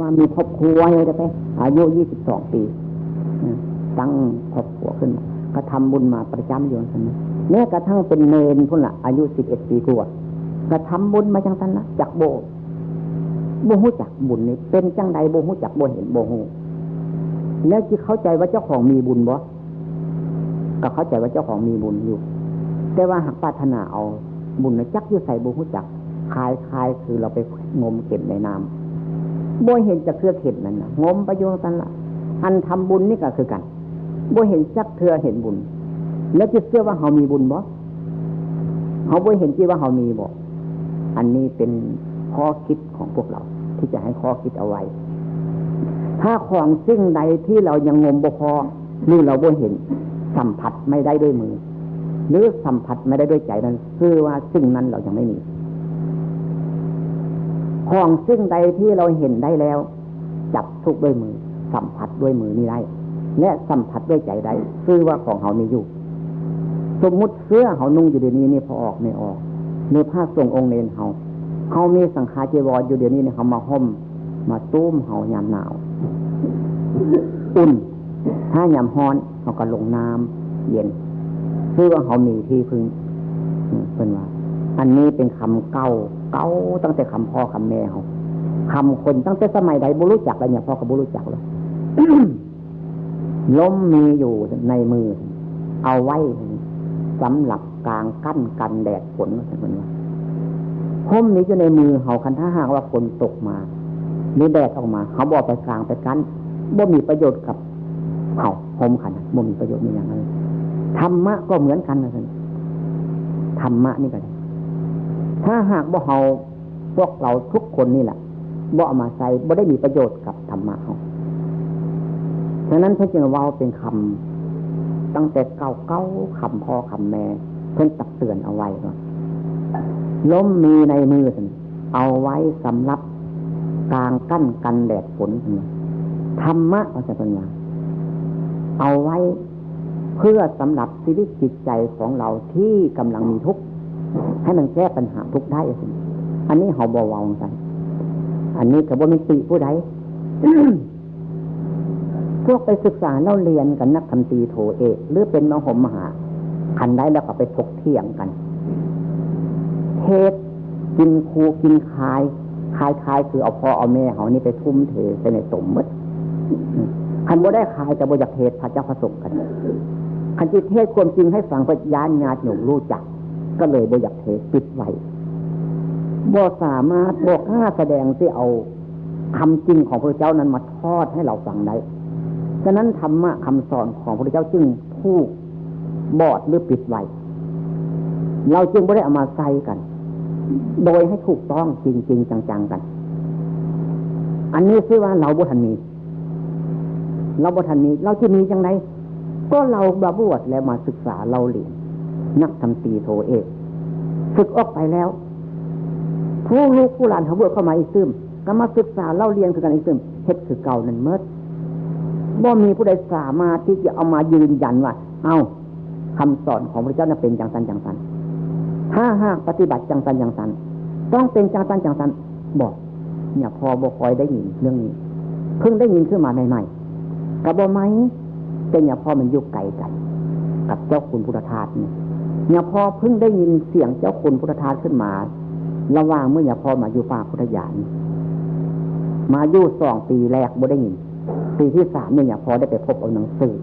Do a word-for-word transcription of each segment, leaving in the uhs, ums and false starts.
ว่ามีครอบครัวเลยไป อายุยี่สิบสองปี อืม ตั้งครอบครัวขึ้นมา ก็ทำบุญมาประจำอยู่นั่นนะ แม้กระทั่งเป็นเณรพุ้นละ อายุสิบเอ็ดปีกว่า ก็ทำบุญมาจังซั่นละ จักบ่ บ่ฮู้จักบุญนี่เป็นจังใด บ่ฮู้จัก บ่เห็น บ่ฮู้ แล้วสิเข้าใจว่าเจ้าของมีบุญบ่ ก็เข้าใจว่าเจ้าของมีบุญอยู่ แต่ว่าหากปรารถนาเอาบุญนะ จักอยู่ไสบ่ฮู้จัก คล้ายๆ คือเราไปงมเข็มในน้ำ บ่เห็นจักเทื่อเข็มนั่นนะ งมไปอยู่ซั่นละ อันทำบุญนี่ก็คือกัน บ่เห็นจักเทื่อเห็นบุญ แล้วสิเชื่อว่าเฮามีบุญบ่ เฮาบ่เห็นจิว่าเฮามีบ่ อันนี้เป็นข้อคิดของพวกเรา ที่จะให้ข้อคิดเอาไว้ ถ้าของสิ่งใดที่เรายังงมบ่พอ หรือเราบ่เห็น สัมผัสไม่ได้ด้วยมือ หรือสัมผัสไม่ได้ด้วยใจนั้น คือว่าสิ่งนั้นเรายังไม่มี ของสิ่งใดที่เราเห็นได้แล้ว จับทุกด้วยมือ สัมผัสด้วยมือนี้ได้ และสัมผัสด้วยใจได้ คือว่าของเฮามีอยู่ สมมุติเสื้อเฮานุ่งอยู่เดี๋ยวนี้นี่ พอออกไม่ออก หรือผ้าสงฆ์องค์เณรเฮา เฮามีสังฆาจีวรอยู่เดี๋ยวนี้นี่ เฮามาห่ม มาตุ้มเฮายามหนาว อุ่น ถ้ายามฮ้อนเฮาก็ลงน้ำเย็น คือว่าเฮามีที่พึ่ง อืม เพิ่นว่า อันนี้เป็นคำเก่า เก่าตั้งแต่คำพ่อคำแม่เฮา คำคนตั้งแต่สมัยใดบ่ฮู้จักแล้วเนี่ย พ่อก็บ่ฮู้จักแล้ว ร่มมีอยู่ในมือ เอาไว้สำหรับกางกั้นกันแดดฝน ว่าซั่นเพิ่นว่า ร่มมีอยู่ในมือเฮา คันถ้าหากว่าฝนตกมา หรือแดดออกมา เฮาบ่เอาไปกางไปกั้น บ่มีประโยชน์กับเฮา ร่มคันน่ะ บ่มีประโยชน์มีหยังเลย ธรรมะก็เหมือนกันว่าซั่น ธรรมะนี่ก็ได้ ถ้าหากบ่เฮา พวกเราทุกคนนี่แหละ บ่เอามาใช้ บ่ได้มีประโยชน์กับธรรมะเฮา ฉะนั้นเพิ่นจึงเว้าเป็นคำ ตั้งแต่เก่าๆ คำพ่อคำแม่ เพิ่นตักเตือนเอาไว้ว่า ร่มมีในมือซั่น เอาไว้สำหรับกางกั้นกันแดดฝน ธรรมะ ว่าซั่นเพิ่นว่า เอาไว้ เพื่อสำหรับชีวิตจิตใจของเราที่กำลังมีทุกข์ ให้มันแก้ปัญหาทุกข์ได้ อันนี้เฮาบ่เว้าซั่น อันนี้ก็บ่แม่นติผู้ใด พวกไปศึกษาเล่าเรียนกันนักธรรมตรีโทเอก หรือเป็นมหมมหา คันได้แล้วก็ไปถกเถียงกัน เทศน์กินครูกินขาย ขายๆ คือเอาพ่อเอาแม่เฮานี่ไปทุ่มเทใส่ในตมหมด คันบ่ได้ขายก็บ่อยากเทศน์พระเจ้าพระสงฆ์กัน คันสิเทศน์ความจริงให้ฟังก็ย้านญาติโยมรู้จัก ก็เลยบ่อยากเทศน์ ปิดไว้ บ่สามารถ บ่กล้าแสดงที่เอาคำจริงของพระเจ้านั้นมาทอดให้เราฟังได้ ฉะนั้นธรรมะคำสอนของพระเจ้าจึงถูกบอดหรือปิดไว้ เราจึงบ่ได้เอามาใช้กัน โดยให้ถูกต้องจริงๆ จังๆ กัน อันนี้คือว่าเราบ่ทันมี เราบ่ทันมี เราสิมีจังใด ก็เรามาบวชแล้วมาศึกษาเล่าเรียน นักธรรมตรีโทเอก ศึกออกไปแล้ว ผู้ลูกผู้หลานเขาบวชเข้ามาอีกตึม ก็มาศึกษาเล่าเรียนคือกันอีกตึม เฮ็ดคือเก่านั่นหมด บ่มีผู้ใดสามารถที่จะเอามายืนยันว่า เอ้า คำสอนของพระเจ้าน่ะเป็นจังซั่นจังซั่น ถ้าหากปฏิบัติจังซั่นจังซั่น ต้องเป็นจังซั่นจังซั่น บ่ เนี่ย พ่อบ่ค่อยได้ยินเรื่องนี้ เพิ่งได้ยินขึ้นมาใหม่ๆ ก็บ่ใหม่ แต่เนี่ย พ่อมันอยู่ไกลกัน กับเจ้าคุณพุทธทาสนี่ เนี่ย พ่อเพิ่งได้ยินเสียงเจ้าคุณพุทธทาสขึ้นมา ระหว่างเมื่อเนี่ย พ่อมาอยู่ป่าพุทธญาณ มาอยู่สองปีแรกบ่ได้ยิน ปีที่สามเนี่ย เนี่ย พ่อได้ไปพบเอาหนังสือ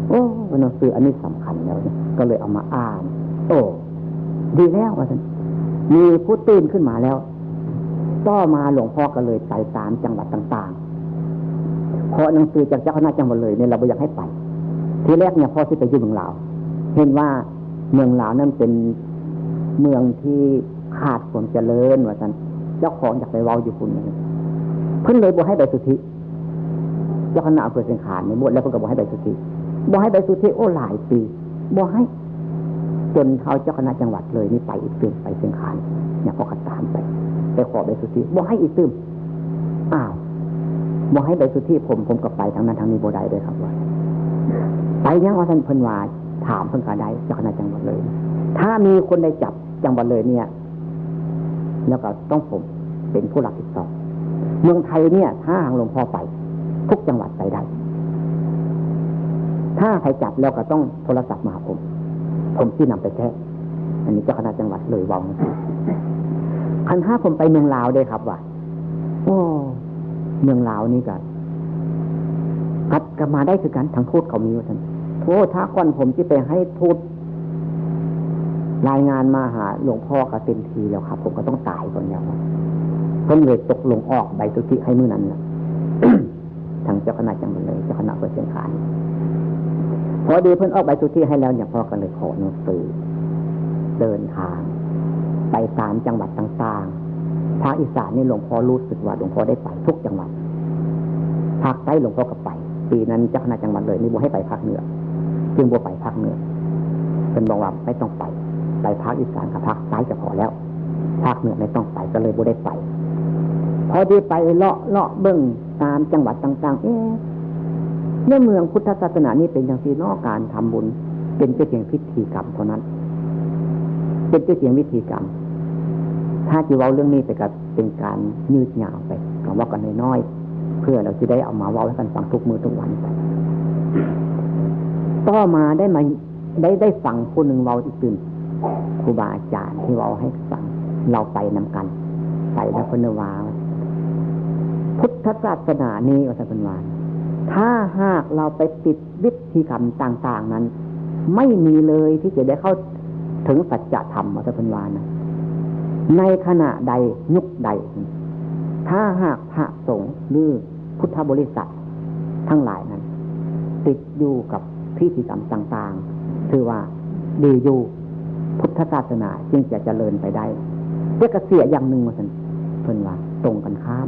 โอ้ หนังสืออันนี้สำคัญแล้วเนี่ย ก็เลยเอามาอ่าน โอ้ ดีแล้วว่าซั่น มีผู้ตื่นขึ้นมาแล้ว ต่อมาหลวงพ่อก็เลยไปตามจังหวัดต่างๆ เพราะหนังสือจากเจ้าคณะจังหวัดเลยเนี่ย เราบ่อยากให้ไป ทีแรกเนี่ย พ่อสิไปอยู่เมืองลาว เห็นว่าเมืองลาวนั่นเป็นเมืองที่ขาดความเจริญว่าซั่น เจ้าของอยากไปเว้าอยู่พุ้น เพิ่นเลยบ่ให้ใบสุทธิ เจ้าคณะอำเภอเชียงคานนี่ บวชแล้วเพิ่นก็บ่ให้ใบสุทธิ บ่ให้ใบสุทธิ โอ้ หลายปี บ่ให้ จนเฒ่าเจ้าคณะจังหวัดเลยนี่ไปอีกตึม ไปเชียงคาน เนี่ย พ่อก็ตามไป ไปขอใบสุทธิ บ่ให้อีกตึม อ้าว บ่ให้ใบสุทธิผม ผมก็ไปทางนั้นทางนี้บ่ได้เด้อครับว่า ไปหยังว่าซั่น เพิ่นว่า ถามเพิ่นก็ได้ เจ้าคณะจังหวัดเลย ถ้ามีคนใดจับจังหวัดเลยเนี่ย แล้วก็ต้องผมเป็นผู้รับผิดชอบ เมืองไทยเนี่ย ถ้าหากหลวงพ่อไป ทุกจังหวัดไปได้ ถ้าใครจับแล้วก็ต้องโทรศัพท์มาหาผม ผมสินำไปแท้ อันนี้เจ้าคณะจังหวัดเลยเว้าจังซี้ คันหากผมไปเมืองลาวเด้ครับว่า โอ้ เมืองลาวนี่ก็ ครับ ก็มาได้คือกัน ทางทูตเขามีว่าซั่น โอ้ ถ้าก่อนผมสิไปให้ทูต รายงานมาหาหลวงพ่อก็เต็มทีแล้วครับ ผมก็ต้องตายก่อนแล้วครับ เพิ่นเลยตกลงออกใบสุทธิให้มื้อนั้นน่ะ ทางเจ้าคณะจังหวัดเลย เจ้าคณะอำเภอเชียงคาน พอดีเพิ่นออกใบสุทธิให้แล้วเนี่ย พ่อก็เลยขอหนังสือ เดินทาง ไปตามจังหวัดต่างๆ ภาคอีสานนี่หลวงพ่อรู้สึกว่าหลวงพ่อได้ไปทุกจังหวัด ภาคใต้หลวงพ่อก็ไป ปีนั้นเจ้าคณะจังหวัดเลยนี่บ่ให้ไปภาคเหนือ จึงบ่ไปภาคเหนือ เพิ่นบอกว่าไม่ต้องไป ไปภาคอีสานกับภาคใต้ก็พอแล้ว ภาคเหนือไม่ต้องไป ก็เลยบ่ได้ไป พอดีไปเลาะเลาะเบิ่งตามจังหวัดต่างๆ เอ๊ะ ในเมืองพุทธศาสนานี่เป็นจังซี่เนาะ การทำบุญเป็นแต่เพียงพิธีกรรมเท่านั้น เป็นแต่เพียงพิธีกรรม ถ้าสิเว้าเรื่องนี้ไปก็เป็นการยืดยาวไป ก็เว้ากันน้อยๆ เพื่อเราสิได้เอามาเว้าให้กันฟังทุกมื้อทุกวันไป ต่อมาได้มา ได้ ได้ฟังผู้หนึ่งเว้าอีกตื่น ครูบาอาจารย์ที่เว้าให้ฟัง เราไปนำกัน ไปแล้วเพิ่นว่า พุทธศาสนานี้ ว่าซั่นเพิ่นว่า ถ้าหากเราไปติดวิธีกรรมต่างๆ นั้น ไม่มีเลยที่จะได้เข้าถึงสัจธรรม ว่าซั่นเพิ่นว่านะ ในขณะใดยุคใด ถ้าหากพระสงฆ์หรือพุทธบริษัททั้งหลายนั้น ติดอยู่กับพิธีกรรมต่างๆ ถือว่าดีอยู่ พุทธศาสนาจึงจะเจริญไปได้ แต่ก็เสียอย่างหนึ่ง ว่าซั่นเพิ่นว่า ตรงกันข้าม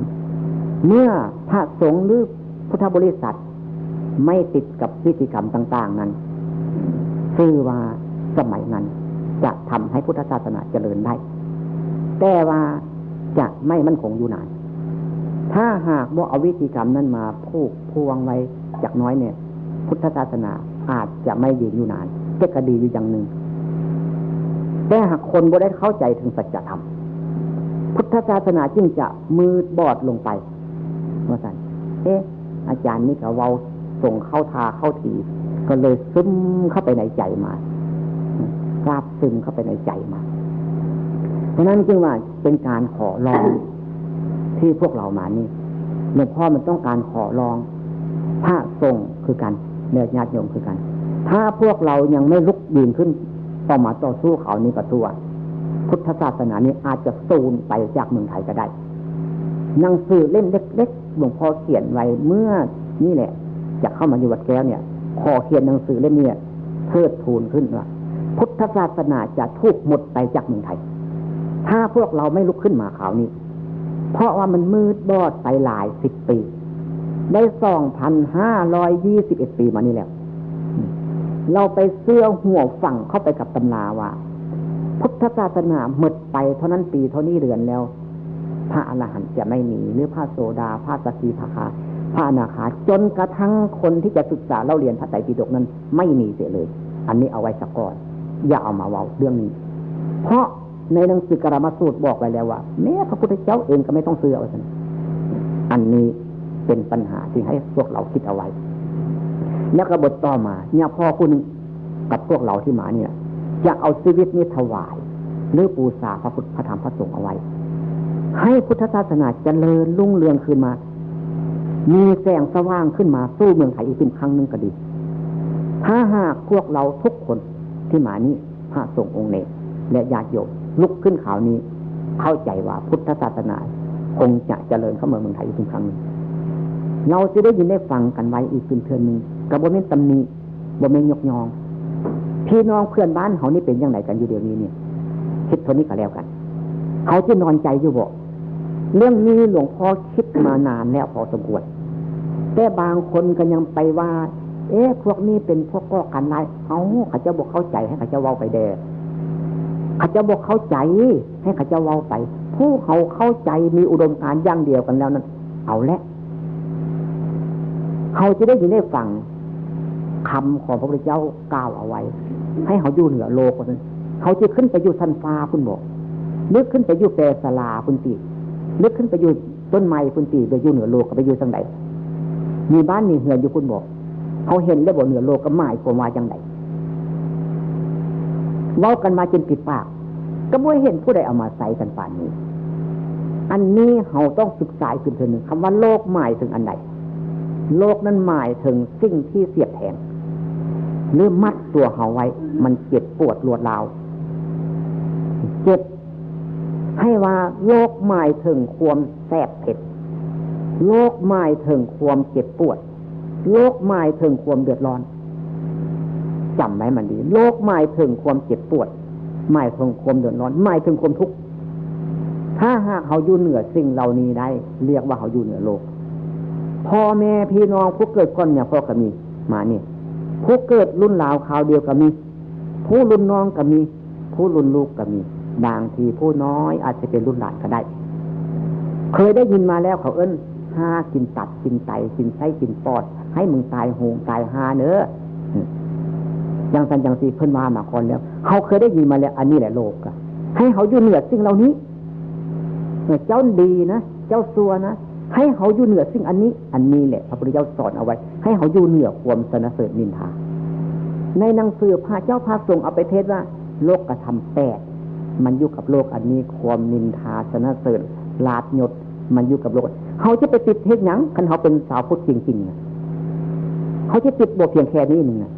เมื่อพระสงฆ์หรือพุทธบริษัทไม่ติดกับพิธีกรรมต่างๆ นั้น ชื่อว่าสมัยนั้นจะทำให้พุทธศาสนาเจริญได้ แต่ว่าจะไม่มั่นคงอยู่นาน ถ้าหากบ่เอาวิธีกรรมนั้นมาผูกพวงไว้จักน้อยเนี่ย พุทธศาสนาอาจจะไม่ยืนอยู่นาน แต่ก็ดีอยู่อย่างหนึ่ง แต่หากคนบ่ได้เข้าใจถึงสัจธรรม พุทธศาสนาจึงจะมืดบอดลงไป ว่าซั่น เอ๊ะ อาจารย์นี่ก็เว้าส่งเข้าท่าเข้าที ก็เลยซึมเข้าไปในใจมา ซาบซึมเข้าไปในใจมา เพราะนั้นจึงว่าเป็นการขอร้องที่พวกเรามานี่ หลวงพ่อมันต้องการขอร้อง พระสงฆ์คือกัน และญาติโยมคือกัน ถ้าพวกเรายังไม่ลุกยืนขึ้น ต้องมาต่อสู้เขานี่ก็ตัว พุทธศาสนานี่อาจจะสูญไปจากเมืองไทยก็ได้ หนังสือเล่มเล็กๆ หลวงพ่อเขียนไว้เมื่อนี่แหละ จะเข้ามาอยู่วัดแก้วเนี่ย ขอเขียนหนังสือเล่มนี้เทิดทูนขึ้นว่า พุทธศาสนาจะถูกหมดไปจากเมืองไทย ถ้าพวกเราไม่ลุกขึ้นมาคราวนี้ เพราะว่ามันมืดบอดไปหลายสิบปี ได้ สองพันห้าร้อยยี่สิบเอ็ด ปีมานี่แล้ว เราไปเชื่อหัวฝังเข้าไปกับตำราว่า พุทธศาสนาหมดไปเท่านั้นปีเท่านี้เดือนแล้ว พระอรหันต์จะไม่มี หรือพระโสดา พระสกิทาคา พระอนาคา จนกระทั่งคนที่จะศึกษาเล่าเรียนพระไตรปิฎกนั้นไม่มีเสียเลย อันนี้เอาไว้ซะก่อน อย่าเอามาเว้าเรื่องนี้ เพราะในหนังสือกาลามสูตรบอกไว้แล้วว่า แม้พระพุทธเจ้าเองก็ไม่ต้องเชื่อ ว่าซั่น อันนี้เป็นปัญหาที่ให้พวกเราคิดเอาไว้ แล้วก็บทต่อมา เนี่ย พ่อผู้หนึ่งกับพวกเราที่มาเนี่ย จะเอาชีวิตนี้ถวาย หรือปูชาพระพุทธพระธรรมพระสงฆ์เอาไว้ ให้พุทธศาสนาเจริญรุ่งเรืองขึ้นมา มีแสงสว่างขึ้นมาสู่เมืองไทยอีกเป็นครั้งหนึ่งก็ดี ถ้าหากพวกเราทุกคนที่มานี้ พระสงฆ์องค์เณรและญาติโยมลุกขึ้นคราวนี้ เข้าใจว่าพุทธศาสนาคงจะเจริญเข้ามาเมืองไทยอีกเป็นครั้งหนึ่ง เราจะได้ยินได้ฟังกันไว้อีกเป็นเทื่อหนึ่ง ก็บ่แม่นตำหนิ บ่แม่นยกยอง พี่น้องเพื่อนบ้านเขานี่เป็นอย่างไรกันอยู่เดี๋ยวนี้เนี่ย คิดเท่านี้ก็แล้วกัน เขาจะนอนใจอยู่บ่ เรื่องนี้หลวงพ่อคิดมานานแล้วพอสมควร แต่บางคนก็ยังไปว่า เอ๊ะ พวกนี้เป็นพวกก่อการร้าย เอ้า เขาเจ้าบ่เข้าใจ ให้เขาเจ้าเว้าไปแด่ เขาเจ้าบ่เข้าใจ ให้เขาเจ้าเว้าไป ผู้เขาเข้าใจมีอุดมการณ์อย่างเดียวกันแล้วนั้น เอาละ เขาจะได้ยินได้ฟังคำของพระพุทธเจ้ากล่าวเอาไว้ ให้เขาอยู่เหนือโลกว่าซั่น เขาจะขึ้นไปอยู่ชั้นฟ้าพุ้นบ่ หรือขึ้นไปอยู่แปดศาลาพุ้นติ หรือขึ้นไปอยู่ ต้นไม้พุ้นติ ไปอยู่เหนือโลกก็ไปอยู่จั่งใด มีบ้านมีเฮือนอยู่พุ้นบ่ เขาเห็นแล้วบ่เหนือโลก ก็หมายความว่าจั่งใด เว้ากันมาจนปิดปาก ก็บ่เห็นผู้ใดเอามาใช้กันปานนี้ อันนี้เราต้องศึกษาขึ้นเทื่อหนึ่ง คำว่าโลกหมายถึงอันใด โลกนั้นหมายถึงสิ่งที่เสียดแทง หรือมัดตัวเราไว้ มันเจ็บปวดรวดร้าว เจ็บ ให้ว่าโลกหมายถึงความแสบเผ็ด โลกหมายถึงความเจ็บปวด โลกหมายถึงความเดือดร้อน จำไว้มันดี โลกหมายถึงความเจ็บปวด หมายถึงความเดือดร้อน หมายถึงความทุกข์ ถ้าหากเขาอยู่เหนือสิ่งเหล่านี้ได้ เรียกว่าเขาอยู่เหนือโลก พ่อแม่พี่น้องผู้เกิดก่อนเนี่ยพ่อก็มี มานี่ ผู้เกิดรุ่นราวคราวเดียวก็มี ผู้รุ่นน้องก็มี ผู้รุ่นลูกก็มี บางทีผู้น้อยอาจจะเป็นรุ่นหลานก็ได้ เคยได้ยินมาแล้วเขาเอิ้น ห้ากินตับกินไตกินไส้กินปอด ให้มึงตายโหงตายฮาเนอะ อืม จั่งซั่นจั่งซี่เพิ่นว่ามาก่อนแล้ว เขาเคยได้ยินมาแล้ว อันนี้แหละโลกอะ ให้เขาอยู่เหนือสิ่งเหล่านี้ เออ เจ้าดีนะ เจ้าซัวนะ ให้เขาอยู่เหนือสิ่งอันนี้ อันนี้แหละพระพุทธเจ้าสอนเอาไว้ ให้เขาอยู่เหนือความสรรเสริญนินทา ในหนังสือพระเจ้าพระสงฆ์เอาไปเทศน์ว่า โลกธรรมแปด มันอยู่กับโลกอันนี้ ความนินทาสรรเสริญลาภยศ มันอยู่กับโลก เขาจะไปติดเฮ็ดหยัง คันเขาเป็นสาวพุทธจริงๆน่ะ เขาจะติดบ่เพียงแค่นี้หนึ่งน่ะ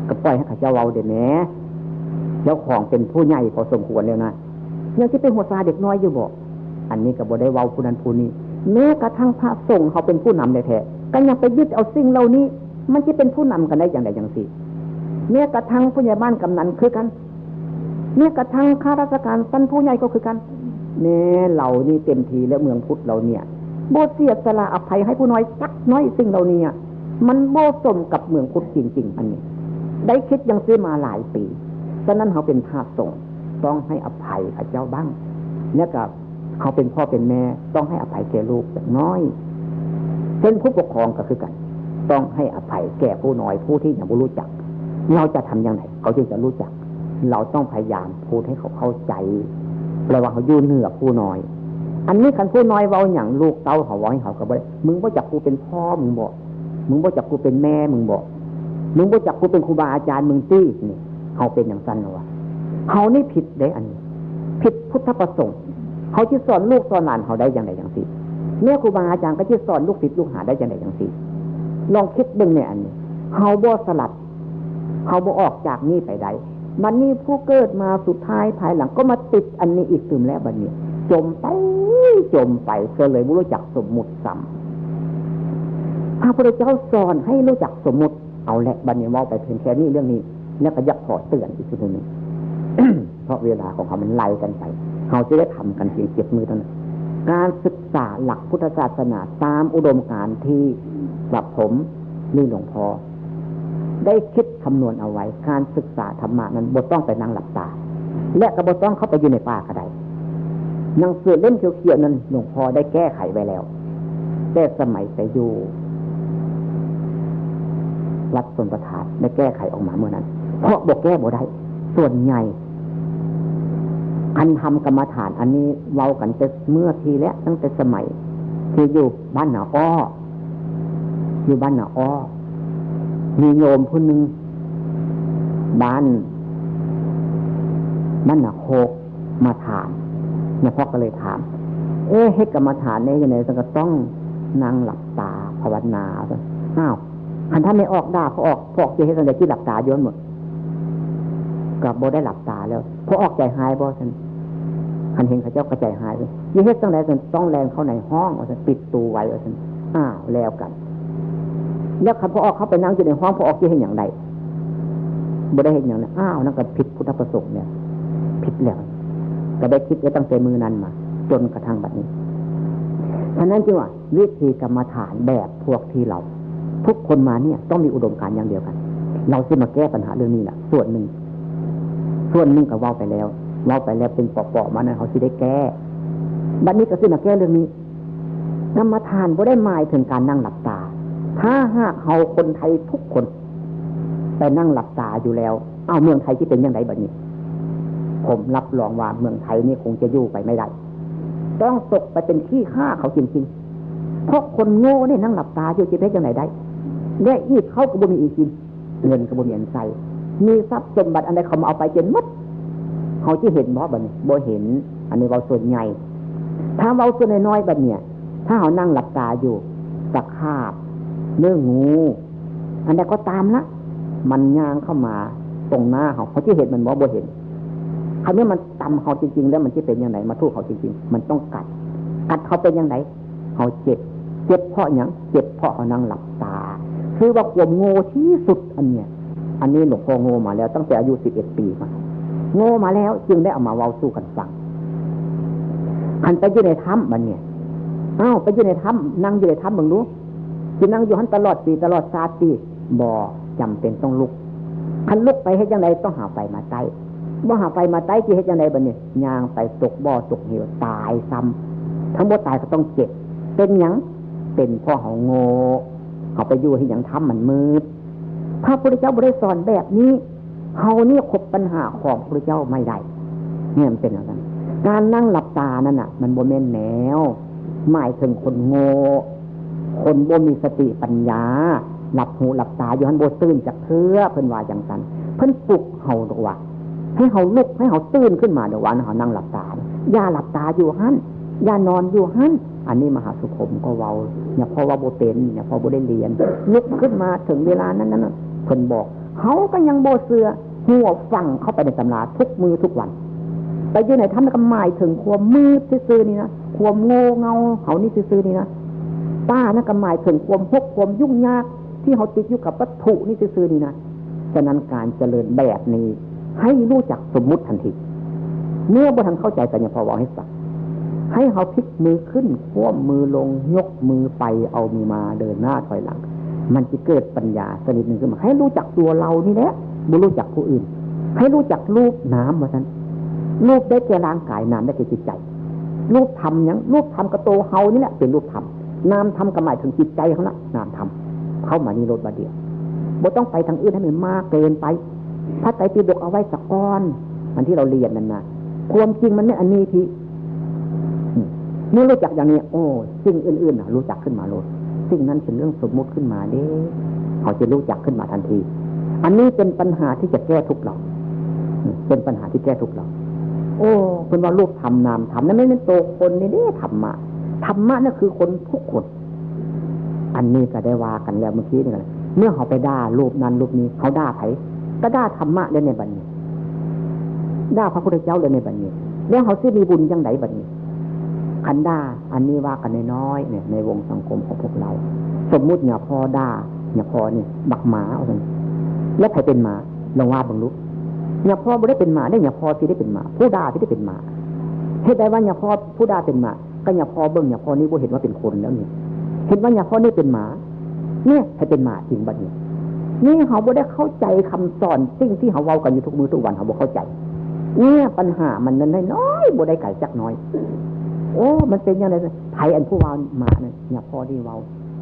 ก็ปล่อยให้เขาเจ้าเว้าเด้อแหม เจ้าของเป็นผู้ใหญ่พอสมควรแล้วนะ ยังสิไปหัวซาเด็กน้อยอยู่บ่ อันนี้ก็บ่ได้เว้าผู้นั้นผู้นี้ แม้กระทั่งพระสงฆ์เขาเป็นผู้นำแท้ๆ ก็ยังไปยึดเอาสิ่งเหล่านี้ มันสิเป็นผู้นำกันได้จั่งใดจั่งซี้ แม้กระทั่งผู้ใหญ่บ้านกำนันคือกัน แม้กระทั่งข้าราชการชั้นผู้ใหญ่ก็คือกัน แม้เรานี่เต็มทีแล้วเมืองพุทธเราเนี่ย บ่เสียสละอภัยให้ผู้น้อยจักน้อย สิ่งเหล่านี้อะ มันบ่สมกับเมืองพุทธจริงๆ อันนี้ ได้คิดจั่งซี้มาหลายปี ฉะนั้นเขาเป็นพระสงฆ์ต้องให้อภัยเขาเจ้าบ้าง แล้วก็เขาเป็นพ่อเป็นแม่ต้องให้อภัยแก่ลูกจักน้อย เป็นผู้ปกครองก็คือกัน ต้องให้อภัยแก่ผู้น้อยผู้ที่ยังบ่รู้จัก เราจะทำอย่างไรเขาจึงจะรู้จัก เราต้องพยายามพูดให้เขาเข้าใจ แปลว่าเขาอยู่เหนือผู้น้อย อันนี้คันผู้น้อยเว้าหยังลูกเต้าเขาเว้าให้เขาก็บ่ได้ มึงบ่จักกูเป็นพ่อมึงบ่ มึงบ่จักกูเป็นแม่มึงบ่ มึงบ่จักกูเป็นครูบาอาจารย์มึงตี้ นี่ เขาเป็นจั่งซั่นเหรอวะ เขานี่ผิดเด้อันนี้ ผิดพุทธประสงค์ เขาสิสอนลูกสอนหลานเขาได้จั่งใดจั่งซี้ แม่ครูบาอาจารย์ก็สิสอนลูกศิษย์ลูกหาได้จั่งใดจั่งซี้ ลองคิดเบิ่งแหน่อันนี้ เขาบ่สลัด เขาบ่ออกจากนี่ไปได้ บัดนี้ผู้เกิดมาสุดท้ายภายหลังก็มาติดอันนี้อีกตึมแล้วบัดนี้ จมไป จมไป ก็เลยบ่รู้จักสมมุติซ้ำ พระพุทธเจ้าสอนให้รู้จักสมมุติ เอาละ บัดนี้เว้าไปเพียงแค่นี้เรื่องนี้ แล้วก็อยากขอเตือนอีกทีหนึ่ง เพราะเวลาของเขามันไล่กันไป เขาจะได้ทำกันเพียงเจ็ดมื้อเท่านั้น การศึกษาหลักพุทธศาสนาตามอุดมการณ์ที่กระผมหรือหลวงพ่อ ได้คิดคำนวณเอาไว้ การศึกษาธรรมะนั้นบ่ต้องไปนั่งหลับตา และก็บ่ต้องเข้าไปอยู่ในป่าก็ได้ หนังสือเล่มเขียวๆนั้นหลวงพ่อได้แก้ไขไว้แล้ว แต่สมัยไปอยู่วัดชลประทานได้แก้ไขออกมาเมื่อนั้น เพราะบ่แก้บ่ได้ ส่วนใหญ่ คันทำกรรมฐานอันนี้เว้ากันแต่เมื่อทีแล้ว ตั้งแต่สมัยที่อยู่บ้านนาอ้อ อยู่บ้านนาอ้อ มีโยมผู้หนึ่ง บ้าน บ้านนาโคก มาถาม หลวงพ่อก็เลยถาม เอ๊ะ เฮ็ดกรรมฐานเนี่ยจั่งใด ก็ต้องนั่งหลับตาภาวนา อ้าว คันท่านไม่ออกด่า พอออก พอออกจะเฮ็ดจั่งใด ที่หลับตาอยู่หั่นหมด ก็บ่ได้หลับตาแล้ว พอออกใจหายบ่ซั่น คันเห็นเขาเจ้าก็ใจหาย สิเฮ็ดจั่งใดซั่น ต้องแล่นเข้าในห้องว่าซั่น ปิดประตูไว้ว่าซั่น อ้าว แล้วกัน แล้วคันพอออกเข้าไปนั่งอยู่ในห้อง พอออกจะเฮ็ดหยังได้ บ่ได้เฮ็ดหยังนะ อ้าว นั่นก็ผิดพุทธประสงค์เนี่ย ผิดแล้ว ก็ได้คิดไว้ตั้งแต่มื้อนั้นมา จนกระทั่งบัดนี้ ฉะนั้นจึงว่าวิธีกรรมฐานแบบพวกที่เรา ทุกคนมาเนี่ยต้องมีอุดมการณ์อย่างเดียวกัน เราสิมาแก้ปัญหาเรื่องนี้แหละ ส่วนหนึ่ง ส่วนหนึ่งก็เว้าไปแล้ว เว้าไปแล้วเป็นเปาะๆมานั้น เขาสิได้แก้ บัดนี้ก็สิมาแก้เรื่องนี้ กรรมฐานบ่ได้หมายถึงการนั่งหลับตา ถ้าหากเฮาคนไทยทุกคนไปนั่งหลับตาอยู่แล้ว เอาเมืองไทยสิเป็นจั่งใดบัดนี้ ผมรับรองว่าเมืองไทยนี่คงจะอยู่ไปไม่ได้ ต้องตกไปเป็นขี้ข้าเขาจริงๆ เพราะคนโง่เนี่ยนั่งหลับตาอยู่จะเป็นจั่งใดได้ และอีกเขาก็บ่มีอีกกิน เงินก็บ่มีอันใส่ มีทรัพย์สมบัติอันใดเขามาเอาไปจนหมด เขาจะเห็นบ่บัดนี้ บ่เห็น อันนี้เว้าส่วนใหญ่ ถ้าเว้าส่วนน้อยๆ บัดเนี่ย ถ้าเขานั่งหลับตาอยู่ ตะขาบ หรืองู อันใดก็ตามละ มันย่างเข้ามาตรงหน้าเขา เขาจะเห็นมันบ่ บ่เห็น คราวนี้มันตำเขาจริงๆ แล้วมันจะเป็นจั่งใด มาถูกเขาจริงๆ มันต้องกัด กัดเขาเป็นจั่งใด เขาเจ็บ เจ็บเพราะหยัง เจ็บเพราะเขานั่งหลับตา คือว่าความโง่ที่สุดอันเนี้ย อันนี้หลวงพ่อโง่มาแล้วตั้งแต่อายุสิบเอ็ดปีมา โง่มาแล้วจึงได้เอามาเว้าสู่กันฟัง คันไปอยู่ในถ้ำบัดเนี่ย อ้าว ไปอยู่ในถ้ำ นั่งอยู่ในถ้ำเบิ่งดู สินั่งอยู่หั่นตลอดปีตลอดชาติติ บ่ จำเป็นต้องลุก คันลุกไปเฮ็ดจั่งใด ต้องหาไฟมาไต้ บ่หาไฟมาไต้สิเฮ็ดจั่งใดบัดนี้ ย่างไปตกบ่อตกเหวตายซ้ำ ทั้งบ่ตายก็ต้องเจ็บ เป็นหยัง เป็นเพราะเขาโง่ เขาไปอยู่เฮ็ดหยังถ้ำมันมืด พระพุทธเจ้าบ่ได้สอนแบบนี้ เฮานี่คบปัญหาของพระพุทธเจ้าไม่ได้ เนี่ยมันเป็นอย่างนั้น การนั่งหลับตานั่นน่ะ มันบ่แม่นแนว หมายถึงคนโง่ คนบ่มีสติปัญญา หลับหูหลับตาอยู่หั่นบ่ตื่นจักเทื่อ เพิ่นว่าจั่งซั่น เพิ่นปลุกเฮาดอกว่า ให้เฮาลุก ให้เฮาตื่นขึ้นมาดอกว่า เฮานั่งหลับตา อย่าหลับตาอยู่หั่น อย่านอนอยู่หั่น อันนี้มหาสุขมก็เว้า เนี่ยเพราะว่าบ่เป็น เนี่ยเพราะบ่ได้เรียน ลุกขึ้นมาถึงเวลานั้นๆ เพิ่นบอก เฮาก็ยังบ่เชื่อ หัวาฟังเข้าไปในตำราทุกมื้อทุกวัน ไปอยู่ในถ้ำนั่นก็หมายถึงความมืดซื่อๆนี่นะ ความโง่เง่าเฮานี่ซื่อๆนี่นะ ป่านั่นก็หมายถึงความฮกความยุ่งยากที่เฮาติดอยู่กับวัตถุนี่ซื่อๆนี่นะ ฉะนั้นการเจริญแบบนี้ให้รู้จักสมมุติทันที เมื่อบ่ทันเข้าใจก็อย่าพอเว้าให้ฟัง ให้เฮาพลิกมือขึ้น คว่ำมือลง ยกมือไป เอามือมา เดินหน้าถอยหลัง มันจะเกิดปัญญาชนิดหนึ่งขึ้นมา ให้รู้จักตัวเรานี่แหละ บ่รู้จักผู้อื่น ให้รู้จักรูปนามว่าซั่น รูปได้แก่ร่างกาย นามได้แก่จิตใจ รูปธรรมหยัง รูปธรรมก็โตเฮานี่แหละเป็นรูปธรรม นามธรรมก็หมายถึงจิตใจเฮานะ นามธรรม เข้ามานี่โลดบาดเดียว บ่ต้องไปทางอื่นให้มันมากเกินไป พระไตรปิฎกเอาไว้สักก้อน อันที่เราเรียนนั่นนะ ความจริงมันไม่อันนี้ที่ เมื่อรู้จักอย่างนี้ โอ้ สิ่งอื่นๆน่ะ รู้จักขึ้นมาโลด สิ่งนั้นเป็นเรื่องสมมุติขึ้นมาเด้ เขาจะรู้จักขึ้นมาทันที อันนี้เป็นปัญหาที่จะแก้ทุกข์เรา เป็นปัญหาที่แก้ทุกข์เรา โอ้ เพิ่นว่ารูปธรรมนามธรรม นั่นไม่เป็นตัวคนนี่เด้ ธรรมะ ธรรมะนั่นคือคนทุกคน อันนี้ก็ได้ว่ากันแล้วเมื่อกี้นี่แหละ เมื่อเขาไปด่ารูปนั้นรูปนี้ เขาด่าไผ ก็ด่าธรรมะเลยในบัดนี้ ด่าพระพุทธเจ้าเลยในบัดนี้ แล้วเขาสิมีบุญจั่งใดบัดนี้ คันด่า อันนี้ว่ากันน้อยๆเนี่ย ในวงสังคมของพวกเรา สมมุติเนี่ยพ่อด่า เนี่ยพ่อเนี่ยบักหมา ว่าซั่น แล้วไผเป็นหมา ลองว่าเบิ่งดู เนี่ยพ่อบ่ได้เป็นหมาเด้ เนี่ยพ่อสิได้เป็นหมา ผู้ด่าสิได้เป็นหมา เหตุใดว่าเนี่ยพ่อผู้ด่าเป็นหมา ก็เนี่ยพ่อเบิ่งเนี่ยพ่อนี่บ่เห็นว่าเป็นคนแล้วนี่ เห็นว่าเนี่ยพ่อนี่เป็นหมา เนี่ยไผเป็นหมาจริงบัดนี้ นี่เขาบ่ได้เข้าใจคำสอนสิ่งที่เขาเว้ากันอยู่ทุกมื้อทุกวัน เขาบ่เข้าใจ เนี่ยปัญหามันนั้นน้อยๆ บ่ได้ไกลจักน้อย โอ้ มันเป็นจั่งใด ไผอันผู้ว่าหมานั่น เนี่ยพ่อนี่เว้า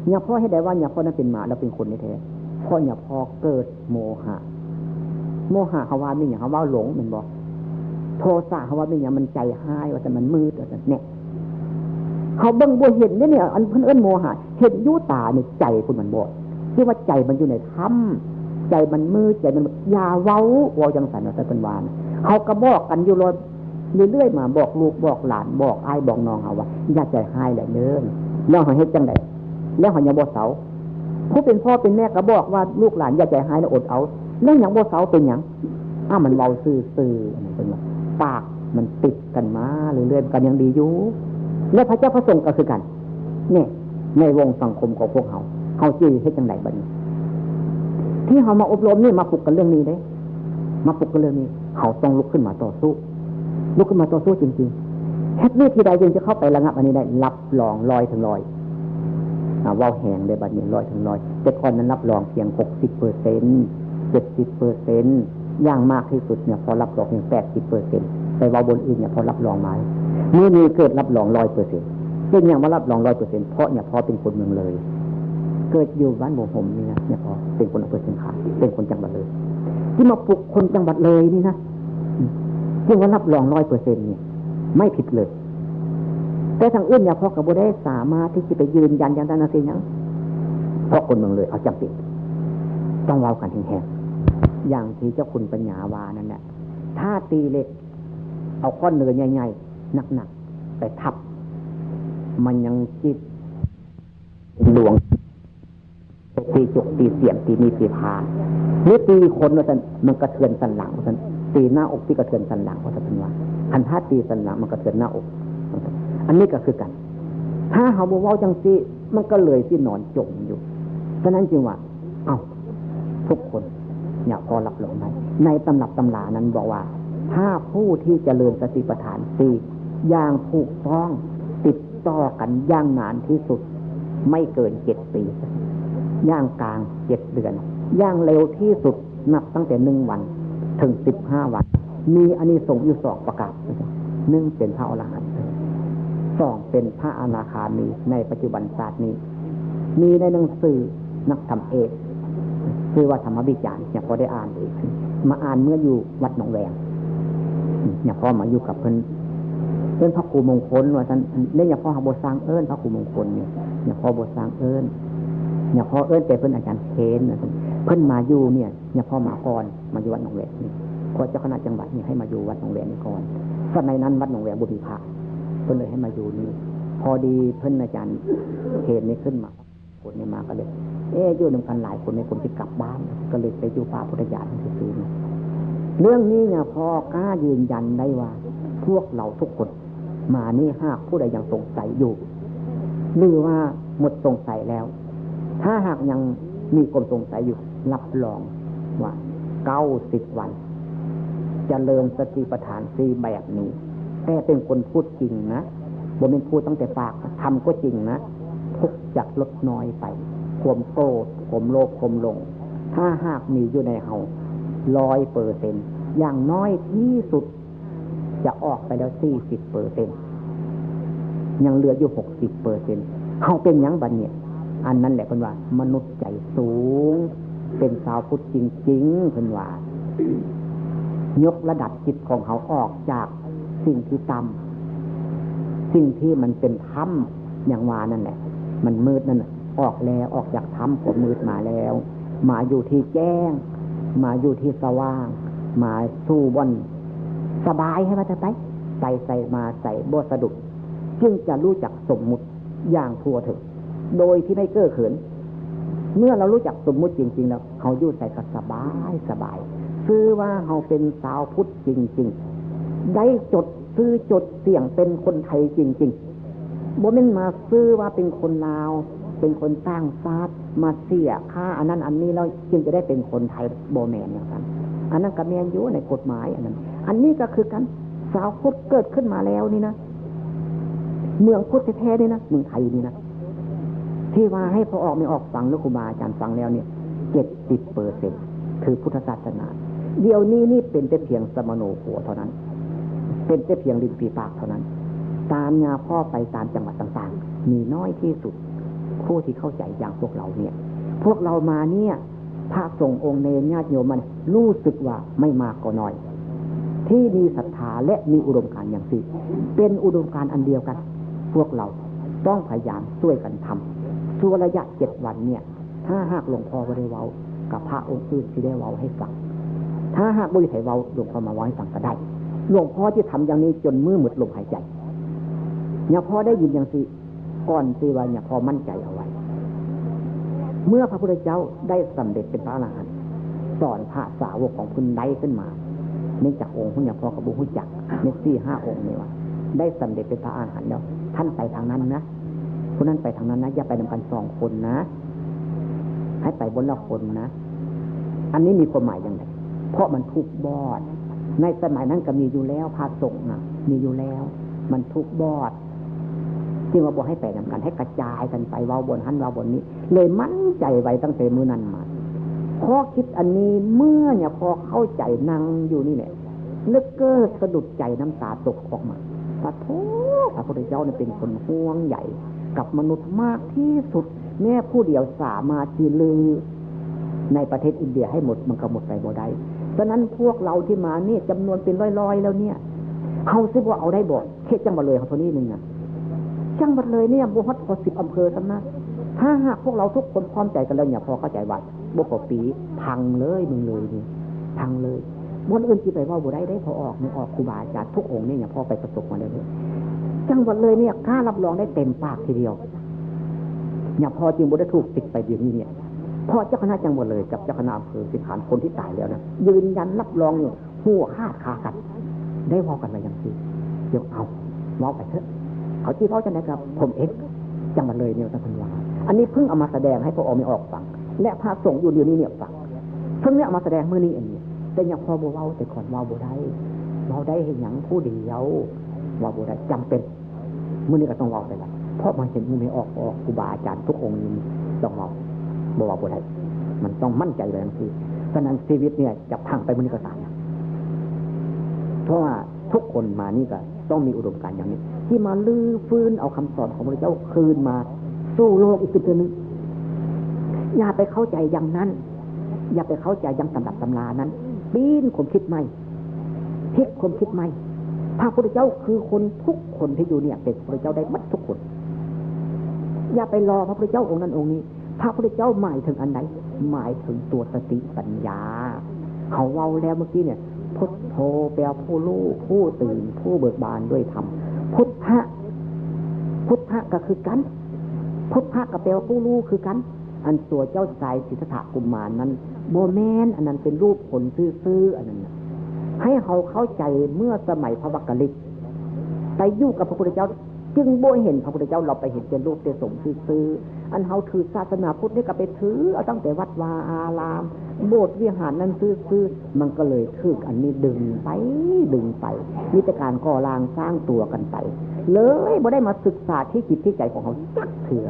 เนี่ยพ่อเฮ็ดใดว่าเนี่ยพ่อนั้นเป็นหมาแล้วเป็นคนแท้ๆ เพราะเนี่ยพ่อเกิดโมหะ โมหะเขาว่ามีหยัง เขาว่าหลงแม่นบ่ โทสะเขาว่ามีหยัง มันใจฮ้าย ว่าซั่น มันมืด ว่าซั่น เนี่ย เขาเบิ่งบ่เห็นเด้เนี่ย อันเพิ่นเอิ้นโมหะ เห็นอยู่ตานี่ ใจคุณมันบอด ที่ว่าใจมันอยู่ในถ้ำ ใจมันมืด ใจมัน อย่าเว้า เว้าจั่งซั่น ว่าซั่นเพิ่นว่านะ เขาก็บอกกันอยู่รอด เรื่อยๆมา บอกลูกบอกหลาน บอกอ้ายบอกน้องเขาว่า อย่าใจฮ้ายแหละเด้อ แล้วเขาเฮ็ดจั่งใด แล้วเขายังบ่เซา ผู้เป็นพ่อเป็นแม่ก็บอกว่าลูกหลานอย่าใจฮ้ายนะ อดเอา แล้วยังบ่เซาเป็นหยัง อ้าว มันเว้าซื่อๆ อันนั้นเพิ่นว่า ปากมันติดกันมาเรื่อยๆ มันก็ยังดีอยู่ และพระเจ้าพระสงฆ์ก็คือกัน เนี่ย ในวงสังคมของพวกเฮา เฮาสิเฮ็ดจั่งใดบัดนี้ ที่เฮามาอบรมนี่มาปลุกกันเรื่องนี้เด้ มาปลุกกันเรื่องนี้ เฮาต้องลุกขึ้นมาต่อสู้ ลุกขึ้นมาต่อสู้จริงๆ เฮ็ดวิธีใดจึงจะเข้าไประงับอันนี้ได้ รับรองร้อยถึงร้อย อ่า เว้าแฮงเด้บัดนี้ ร้อยถึงร้อย แต่ก่อนนั้นรับรองเพียง หกสิบเปอร์เซ็นต์ เจ็ดสิบเปอร์เซ็นต์ อย่างมากที่สุดเนี่ยพอรับรองเพียง แปดสิบเปอร์เซ็นต์ ไปเว้าบนอื่นเนี่ยพอรับรองมา มื้อนี้เกิดรับรอง ร้อยเปอร์เซ็นต์ เป็นหยังว่ารับรอง ร้อยเปอร์เซ็นต์ เพราะเนี่ยพอเป็นคนเมืองเลย เกิดอยู่บ้านหัวหมนี่นะ เนี่ยพอเป็นคนอำเภอเชียงคาน เป็นคนจังหวัดเลย ที่มาปลุกคนจังหวัดเลยนี่นะ ที่ว่ารับรอง ร้อยเปอร์เซ็นต์ เนี่ย ไม่ผิดเลย แต่ทางอื่นเนี่ยพ่อก็บ่ได้สามารถที่จะไปยืนยันอย่างนั้นนะสิหยัง เพราะคนเมืองเลยเอาจังสิ ต้องเว้ากันแฮงๆ อย่างที่เจ้าคุณปัญญาว่านั่นแหละ ถ้าตีเหล็ก เอาก้อนเนื้อใหญ่ๆ หนักๆ ไปทับ มันยังจิตดวง ตีจุกตีเสียมตีมีดตีพา หรือตีคนว่าซั่น มันกระเทือนสันหลังว่าซั่น ตีหน้าอกที่กระเทือนสันหลังว่าซั่น เพิ่นว่า คันถ้าตีสันหลังมันกระเทือนหน้าอก อันนี้ก็คือกัน ถ้าเฮาบ่เว้าจังซี่ มันก็เลยสินอนจมอยู่ ฉะนั้นจึงว่า เอ้า ทุกคน เนี่ย พอรับรองได้ ในตำรับตำรานั้นบอกว่า ถ้าผู้ที่เจริญสติปัฏฐานสี่อย่างถูกต้อง ติดต่อกันอย่างนานที่สุด ไม่เกินเจ็ดปี อย่างกลางเจ็ดเดือน อย่างเร็วที่สุดนับตั้งแต่หนึ่งวันถึงสิบห้าวัน มีอานิสงส์อยู่สองประการ หนึ่งเป็นพระอรหันต์ สองเป็นพระอนาคามีในปัจจุบันชาตินี้ มีในหนังสือนักธรรมเอก ชื่อว่าธรรมวิจารณ์ เนี่ยพอได้อ่านเอง มาอ่านเมื่ออยู่วัดหนองแวง เนี่ยพอมาอยู่กับเพิ่น เอิ้นพระครูมงคลว่าซั่น เนี่ยพ่อหาบ่สร้างเอิ้นพระครูมงคลเนี่ย เนี่ยพ่อบ่สร้างเอิ้น เนี่ยพ่อเอิ้นแต่เพิ่นอาจารย์เคนว่าซั่น เพิ่นมาอยู่เนี่ย เนี่ยพ่อมาก่อน มาอยู่วัดหนองแวงนี่ เพราะเจ้าคณะจังหวัดนี่ให้มาอยู่วัดหนองแวงนี่ก่อน สมัยนั้นวัดหนองแวงบ่มีพระ เพิ่นเลยให้มาอยู่นี่ พอดีเพิ่นอาจารย์เคนนี่ขึ้นมา คนนี่มาก็เลย เอ๊ะ อยู่นำกันหลายคนนี่ผมสิกลับบ้าน ก็เลยไปอยู่ป่าพุทธญาณซื่อๆ นี่ เรื่องนี้เนี่ยพ่อกล้ายืนยันได้ว่า พวกเราทุกคนมานี่หากผู้ใดยังสงสัยอยู่ หรือว่าหมดสงสัยแล้ว ถ้าหากยังมีความสงสัยอยู่ รับรองว่าเก้าสิบวัน เจริญสติปัฏฐานสี่แบบนี้ แต่เป็นคนพูดจริงนะ บ่แม่นพูดตั้งแต่ปาก ทำก็จริงนะ ทุกข์จะลดน้อยไป ความโกรธ ความโลภ ความหลง ถ้าหากมีอยู่ในเฮา ร้อยเปอร์เซ็นต์ อย่างน้อยที่สุด จะออกไปแล้ว สี่สิบเปอร์เซ็นต์ ยังเหลืออยู่ หกสิบเปอร์เซ็นต์ เฮาเป็นหยังบัดเนี่ย อันนั้นแหละเพิ่นว่ามนุษย์ใจสูง เป็นชาวพุทธจริงๆ เพิ่นว่า ยกระดับจิตของเขาออกจากสิ่งที่ต่ำ สิ่งที่มันเป็นถ้ำอย่างว่านั่นแหละ มันมืดนั่นน่ะ ออกแล้ว ออกจากถ้ำความมืดมาแล้ว มาอยู่ที่แจ้ง มาอยู่ที่สว่าง มาสู่บ่อนสบาย ให้ว่าจะไป ไปใส่มาใส่บ่สะดุด จึงจะรู้จักสมมุติอย่างทั่วถึง โดยที่ไม่เก้อเขิน เมื่อเรารู้จักสมมุติจริงๆ แล้ว เขาอยู่ใส่ก็สบายสบาย ชื่อว่าเขาเป็นชาวพุทธจริงๆ ได้จดชื่อจดเสียงเป็นคนไทยจริงๆ บ่แม่นมาชื่อว่าเป็นคนลาว เป็นคนต่างชาติ มาเสียค่าอันนั้นอันนี้แล้วจึงจะได้เป็นคนไทย บ่แม่นอย่างนั้น อันนั้นก็แม่นอยู่ในกฎหมายอันนั้น อันนี้ก็คือกัน ชาวพุทธเกิดขึ้นมาแล้วนี่นะ เมืองพุทธแท้ๆ นี่นะ เมืองไทยนี่นะ ที่ว่าให้พ่อออกแม่ออกฟังหรือครูบาอาจารย์ฟังแล้วเนี่ย เจ็ดสิบเปอร์เซ็นต์ คือพุทธศาสนา เดี๋ยวนี้นี่เป็นแต่เพียงสมโนครัวเท่านั้น เป็นแต่เพียงริมฝีปากเท่านั้น ตามยาพ่อไปตามจังหวัดต่างๆ มีน้อยที่สุด ผู้ที่เข้าใจอย่างพวกเราเนี่ย พวกเรามาเนี่ย พระสงฆ์องค์เณรญาติโยมมันรู้สึกว่าไม่มากก็น้อย ที่มีศรัทธาและมีอุดมการณ์อย่างสี่ เป็นอุดมการณ์อันเดียวกัน พวกเราต้องพยายามช่วยกันทำ ชั่วระยะเจ็ดวันเนี่ย ถ้าหากหลวงพ่อบ่ได้เว้า กับพระองค์อื่นสิได้เว้าให้ฟัง ถ้าหากบ่มีไผเว้า หลวงพ่อมาเว้าให้ฟังก็ได้ หลวงพ่อจะทำอย่างนี้จนมื้อหมดลมหายใจ เนี่ยพ่อได้ยินอย่างสี่ ก่อนที่ว่าเนี่ยพ่อมั่นใจเอาไว้ เมื่อพระพุทธเจ้าได้สำเร็จเป็นพระอรหันต์ สอนพระสาวกของเพิ่นได้ขึ้นมา เนื่องจากองค์เพิ่นเนี่ยพ่อก็บ่ฮู้จัก ในสี่ห้าองค์นี่ว่า ได้สำเร็จเป็นพระอรหันต์แล้ว ท่านไปทางนั้นนะ ผู้นั้นไปทางนั้นนะ อย่าไปนำกันสองคนนะ ให้ไปคนละคนนะ อันนี้มีความหมายอย่างไร เพราะมันทุกข์บอด ในสมัยนั้นก็มีอยู่แล้ว พระสงฆ์นะ มีอยู่แล้ว มันทุกข์บอด จึงว่าบ่ให้ไปนำกัน ให้กระจายกันไป เว้าบ่อนหั้นเว้าบ่อนนี้ เลยมั่นใจไว้ตั้งแต่มื้อนั้นมา ข้อคิดอันนี้เมื่อเนี่ยพอเข้าใจนั่งอยู่นี่แหละ นึกเกิดสะดุดใจน้ำตาตกออกมา ปะโถ พระพุทธเจ้าเนี่ยเป็นคนห่วงใยกับมนุษย์มากที่สุด แม้ผู้เดียวสามารถที่ลือในประเทศอินเดียให้หมด มันก็หมดไปบ่ได้ ฉะนั้นพวกเราที่มาเนี่ยจำนวนเป็นร้อยๆ แล้วเนี่ย เฮาสิบ่เอาได้บ่ เฮ็ดจังบ่เลยเฮาเท่านี้หนึ่งน่ะ จังหวัดเลยเนี่ยบ่ฮอดพอสิบอำเภอซ้ำนะ ถ้าหากพวกเราทุกคนพร้อมใจกันแล้วเนี่ย พอเข้าใจว่าบ่พอปีพังเลยเมืองเลยนี่ พังเลย บ่อนอื่นสิไปเว้าบ่ได้เด้ พอออกนี่ออกครูบาอาจารย์ทุกองค์เนี่ย พอไปประสบมาแล้วเนี่ย จังหวัดเลยเนี่ยกล้ารับรองได้เต็มปากทีเดียว เนี่ยพอจึงบ่ได้ถูกติดไปเดี๋ยวนี้เนี่ย เพราะเจ้าคณะจังหวัดเลยกับเจ้าคณะอำเภอสิงขารคนที่ตายแล้วนะ ยืนยันรับรองอยู่ หัวขาดขากัน ได้เว้ากันไว้จังซี่ เดี๋ยวเอา เว้าไปเถอะ เขาสิเว้าจังใดกับผมเอง จังหวัดเลยเนี่ย ท่านเพิ่นว่า อันนี้เพิ่งเอามาแสดงให้พระออกไม่ออกฟัง และพระสงฆ์อยู่เดี๋ยวนี้เนี่ยฟัง เพิ่งเนี่ยเอามาแสดงมื้อนี้อันนี้ แต่ยังพอบ่เว้า แต่ก่อนเว้าบ่ได้ เว้าได้เฮ็ดหยังผู้เดียว เว้าบ่ได้ จำเป็น มื้อนี้ก็ต้องเว้าไปละ เพราะมาเห็นหมู่แม่ออก ออก ครูบาอาจารย์ทุกองค์นี่ต้องเว้า บ่เว้าบ่ได้ มันต้องมั่นใจไว้จังซี่ ฉะนั้นชีวิตเนี่ยจะพังไปมื้อนี้ก็ตาม เพราะว่าทุกคนมานี่ก็ต้องมีอุดมการณ์อย่างนี้ ที่มารื้อฟื้นเอาคำสอนของพระพุทธเจ้าคืนมาสู่โลกอีกเทื่อนึง อย่าไปเข้าใจอย่างนั้น อย่าไปเข้าใจอย่างตำรับตำรานั้น ปีนความคิดใหม่ พลิกความคิดใหม่ พระพุทธเจ้าคือคนทุกคนที่อยู่เนี่ย เป็นพระพุทธเจ้าได้หมดทุกคน อย่าไปรอพระพุทธเจ้าองค์นั้นองค์นี้ พระพุทธเจ้าหมายถึงอันใด หมายถึงตัวสติปัญญา เขาเว้าแล้วเมื่อกี้เนี่ย พุทโธแปลว่าผู้รู้ ผู้ตื่น ผู้เบิกบานด้วยธรรม พุทธะ พุทธะก็คือกัน พุทธะก็แปลว่าผู้รู้คือกัน อันตัวเจ้าชายสิทธัตถะกุมารนั้น บ่แม่น อันนั้นเป็นรูปคนซื่อๆ อันนั้นน่ะ ให้เขาเข้าใจเมื่อสมัยพระวักกะลิก ไปอยู่กับพระพุทธเจ้า จึงบ่เห็นพระพุทธเจ้า เราไปเห็นแต่รูปแต่สมซื่อๆ อันเฮาถือศาสนาพุทธนี่ก็ไปถือเอาตั้งแต่วัดวาอาราม โบสถ์วิหารนั่นซื่อๆ มันก็เลยถืออันนี้ดึงไป ดึงไป มีแต่การก่อร่างสร้างตัวกันไป เลยบ่ได้มาศึกษาที่จิตที่ใจของเขาจักเทื่อ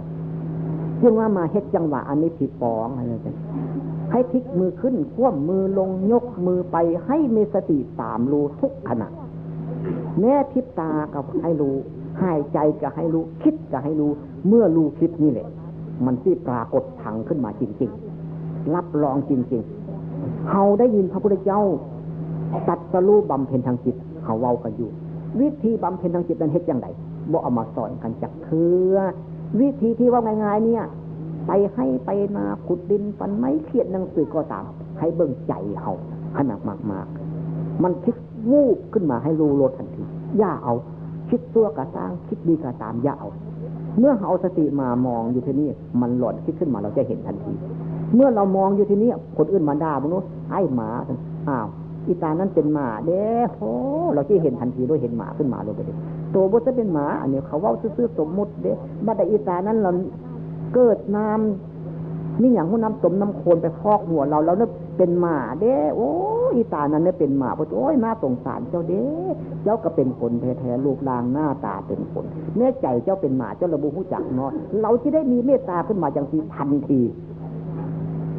จึงว่ามาเฮ็ดจังหวะอันนี้ผิดปอง ให้พลิกมือขึ้น คว่ำมือลง ยกมือไป ให้มีสติตามรู้ทุกขณะ แม้พริบตาก็ให้รู้ หายใจก็ให้รู้ คิดก็ให้รู้ เมื่อรู้คิดนี่แหละ มันสิปรากฏทางขึ้นมาจริงๆ รับรองจริงๆ เฮาได้ยินพระพุทธเจ้าตรัสรู้บำเพ็ญทางจิต เขาเว้ากันอยู่ วิธีบำเพ็ญทางจิตนั้นเฮ็ดจั่งใด บ่เอามาสอนกันจักเทื่อ วิธีที่เว้าง่ายๆ เนี่ย ไปไฮ่ไปนา ขุดดิน ฝันไม้ เขียนหนังสือก็ตาม ให้เบิ่งใจเฮา ขนาดมากๆ มันคิด วูบขึ้นมาให้รู้โลดทันที อย่าเอา คิดชั่วก็ซ่าง คิดดีก็ตาม อย่าเอา เมื่อเฮาเอาสติมามองอยู่ที่นี่ มันหลอนคิดขึ้นมา เราจะเห็นทันที เมื่อเรามองอยู่ที่นี่ คนอื่นมาด่า "บ่ฮู้ ไอ้หมา" อ้าว อีตานั้นเป็นหมาเด้ โอ้ เราจะเห็นทันที โดยเห็นหมาขึ้นมาโลดไปเลย โตบ่จะเป็นหมา อันนี้เขาเว้าซื่อๆ สมมุติเด้ บัดใดอีตานั้นเราเกิดน้ำ มีหยังฮู้ น้ำต้มน้ำโคลนไปพอกหัวเรา เราเนี่ยเป็นหมาเด้ โอ้ อีตานั้นเนี่ยเป็นหมา โอ้ย น่าสงสารเจ้าเด้ เจ้าก็เป็นคนแท้ๆ รูปร่างหน้าตาเป็นคน แน่ใจเจ้าเป็นหมา เจ้าละบ่ฮู้จักเนาะ เราจะได้มีเมตตาขึ้นมาจังซี่ทันที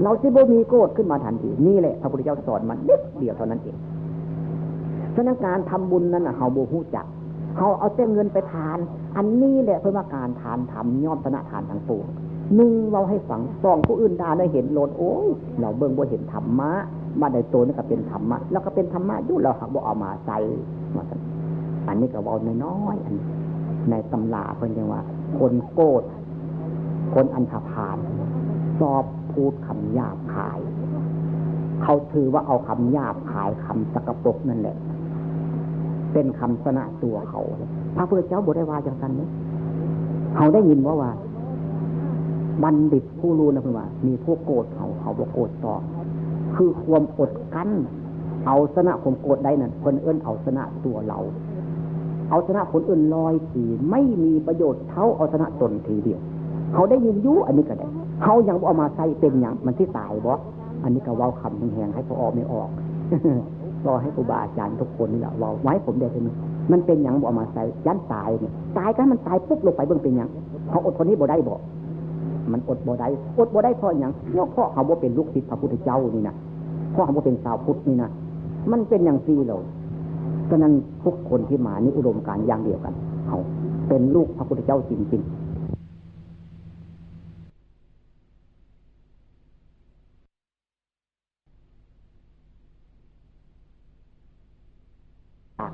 เราจะบ่มีโกรธขึ้นมาทันที นี่แหละพระพุทธเจ้าสอนมานิดเดียวเท่านั้นเอง ฉะนั้นการทำบุญนั้นน่ะ เฮาบ่ฮู้จัก เฮาเอาแต่เงินไปทาน อันนี้แหละเพิ่นว่าการทานธรรมย่อมชนะทานทั้งปวง หนึ่ง เว้าให้ฟัง สอง ผู้อื่นด่าได้เห็นโลด โอ้ย เราเบิ่งบ่เห็นธรรมะ บัดใดโตนี่ก็เป็นธรรมะ แล้วก็เป็นธรรมะอยู่ เราหากบ่เอามาใช้ ว่าซั่น อันนี้ก็เว้าน้อยๆ อันนี้ ในตำราเพิ่นยังว่า คนโกรธ คนอันธพาล ชอบพูดคำหยาบคาย เขาถือว่าเอาคำหยาบคาย คำสกปรกนั่นแหละ เป็นคำชนะตัวเขา พระพุทธเจ้าบ่ได้ว่าจังซั่นเด้ เขาได้ยินบ่ว่า บัณฑิตผู้รู้นะเพิ่นว่า มีผู้โกรธเขา เขาบ่โกรธตอบ คือความอดกลั้น เอาชนะความโกรธได้นั่น เพิ่นเอิ้นเอาชนะตัวเรา เอาชนะคนอื่นร้อยที ไม่มีประโยชน์เท่าเอาชนะตนทีเดียว เขาได้ยินอยู่ อันนี้ก็ได้ เขายังบ่เอามาใช้ เป็นหยัง มันสิตายบ่ อันนี้ก็เว้าคำแฮงๆ ให้พอออกไม่ออก ก็ให้ครูบาอาจารย์ทุกคนนี่แหละเว้า ไว้ผมได้เท่านี้ มันเป็นหยังบ่เอามาใช้ ย้านตายเนี่ย ตายก็ให้มันตายปุ๊บลงไป เบิ่งเป็นหยัง เขาอดทนนี้บ่ได้บ่ มันอดบ่ได้ อดบ่ได้เพราะหยัง เพราะเขาบ่เป็นลูกศิษย์พระพุทธเจ้านี่นะ เพราะเขาบ่เป็นชาวพุทธนี่นะ มันเป็นจังซี่โลด ฉะนั้นทุกคนที่มานี่อุดมการณ์อย่างเดียวกัน เขาเป็นลูกพระพุทธเจ้าจริงๆ ปาก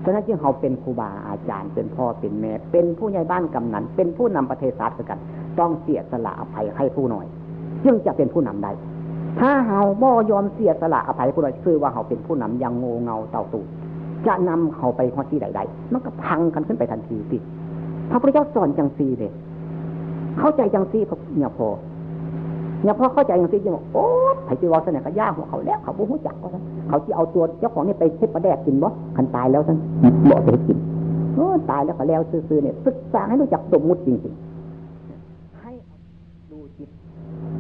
ฉะนั้นจึงเฮาเป็นครูบาอาจารย์ เป็นพ่อเป็นแม่ เป็นผู้ใหญ่บ้านกำนัน เป็นผู้นำประเทศชาติคือกัน ต้องเสียสละอภัยให้ผู้น้อย จึงจะเป็นผู้นำได้ ถ้าเฮาบ่ยอมเสียสละอภัยผู้น้อย ซื่อว่าเฮาเป็นผู้นำอย่างโง่เง่าเต่าตูด จะนำเขาไปฮอดที่ใดได้ มันก็พังกันขึ้นไปทันทีติ พระพุทธเจ้าสอนจังซี่เด้ เข้าใจจังซี่ครับ เนี่ยพอ เนี่ยพอเข้าใจจังซี่ จึงว่า โอ๊ย ไผสิเว้าซั่นน่ะ ก็อย่าหัวเขาแล้ว เขาบ่ฮู้จักว่าซั่น เขาสิเอาตัวเจ้าของนี่ไปเฮ็ดปลาแดกกินบ่ คันตายแล้วซั่น บ่ไปเฮ็ดกิน โอ้ ตายแล้วก็แล้วซื่อๆ เนี่ย ศึกษาให้รู้จักสมมุติจริงๆ ให้เอาดูจิต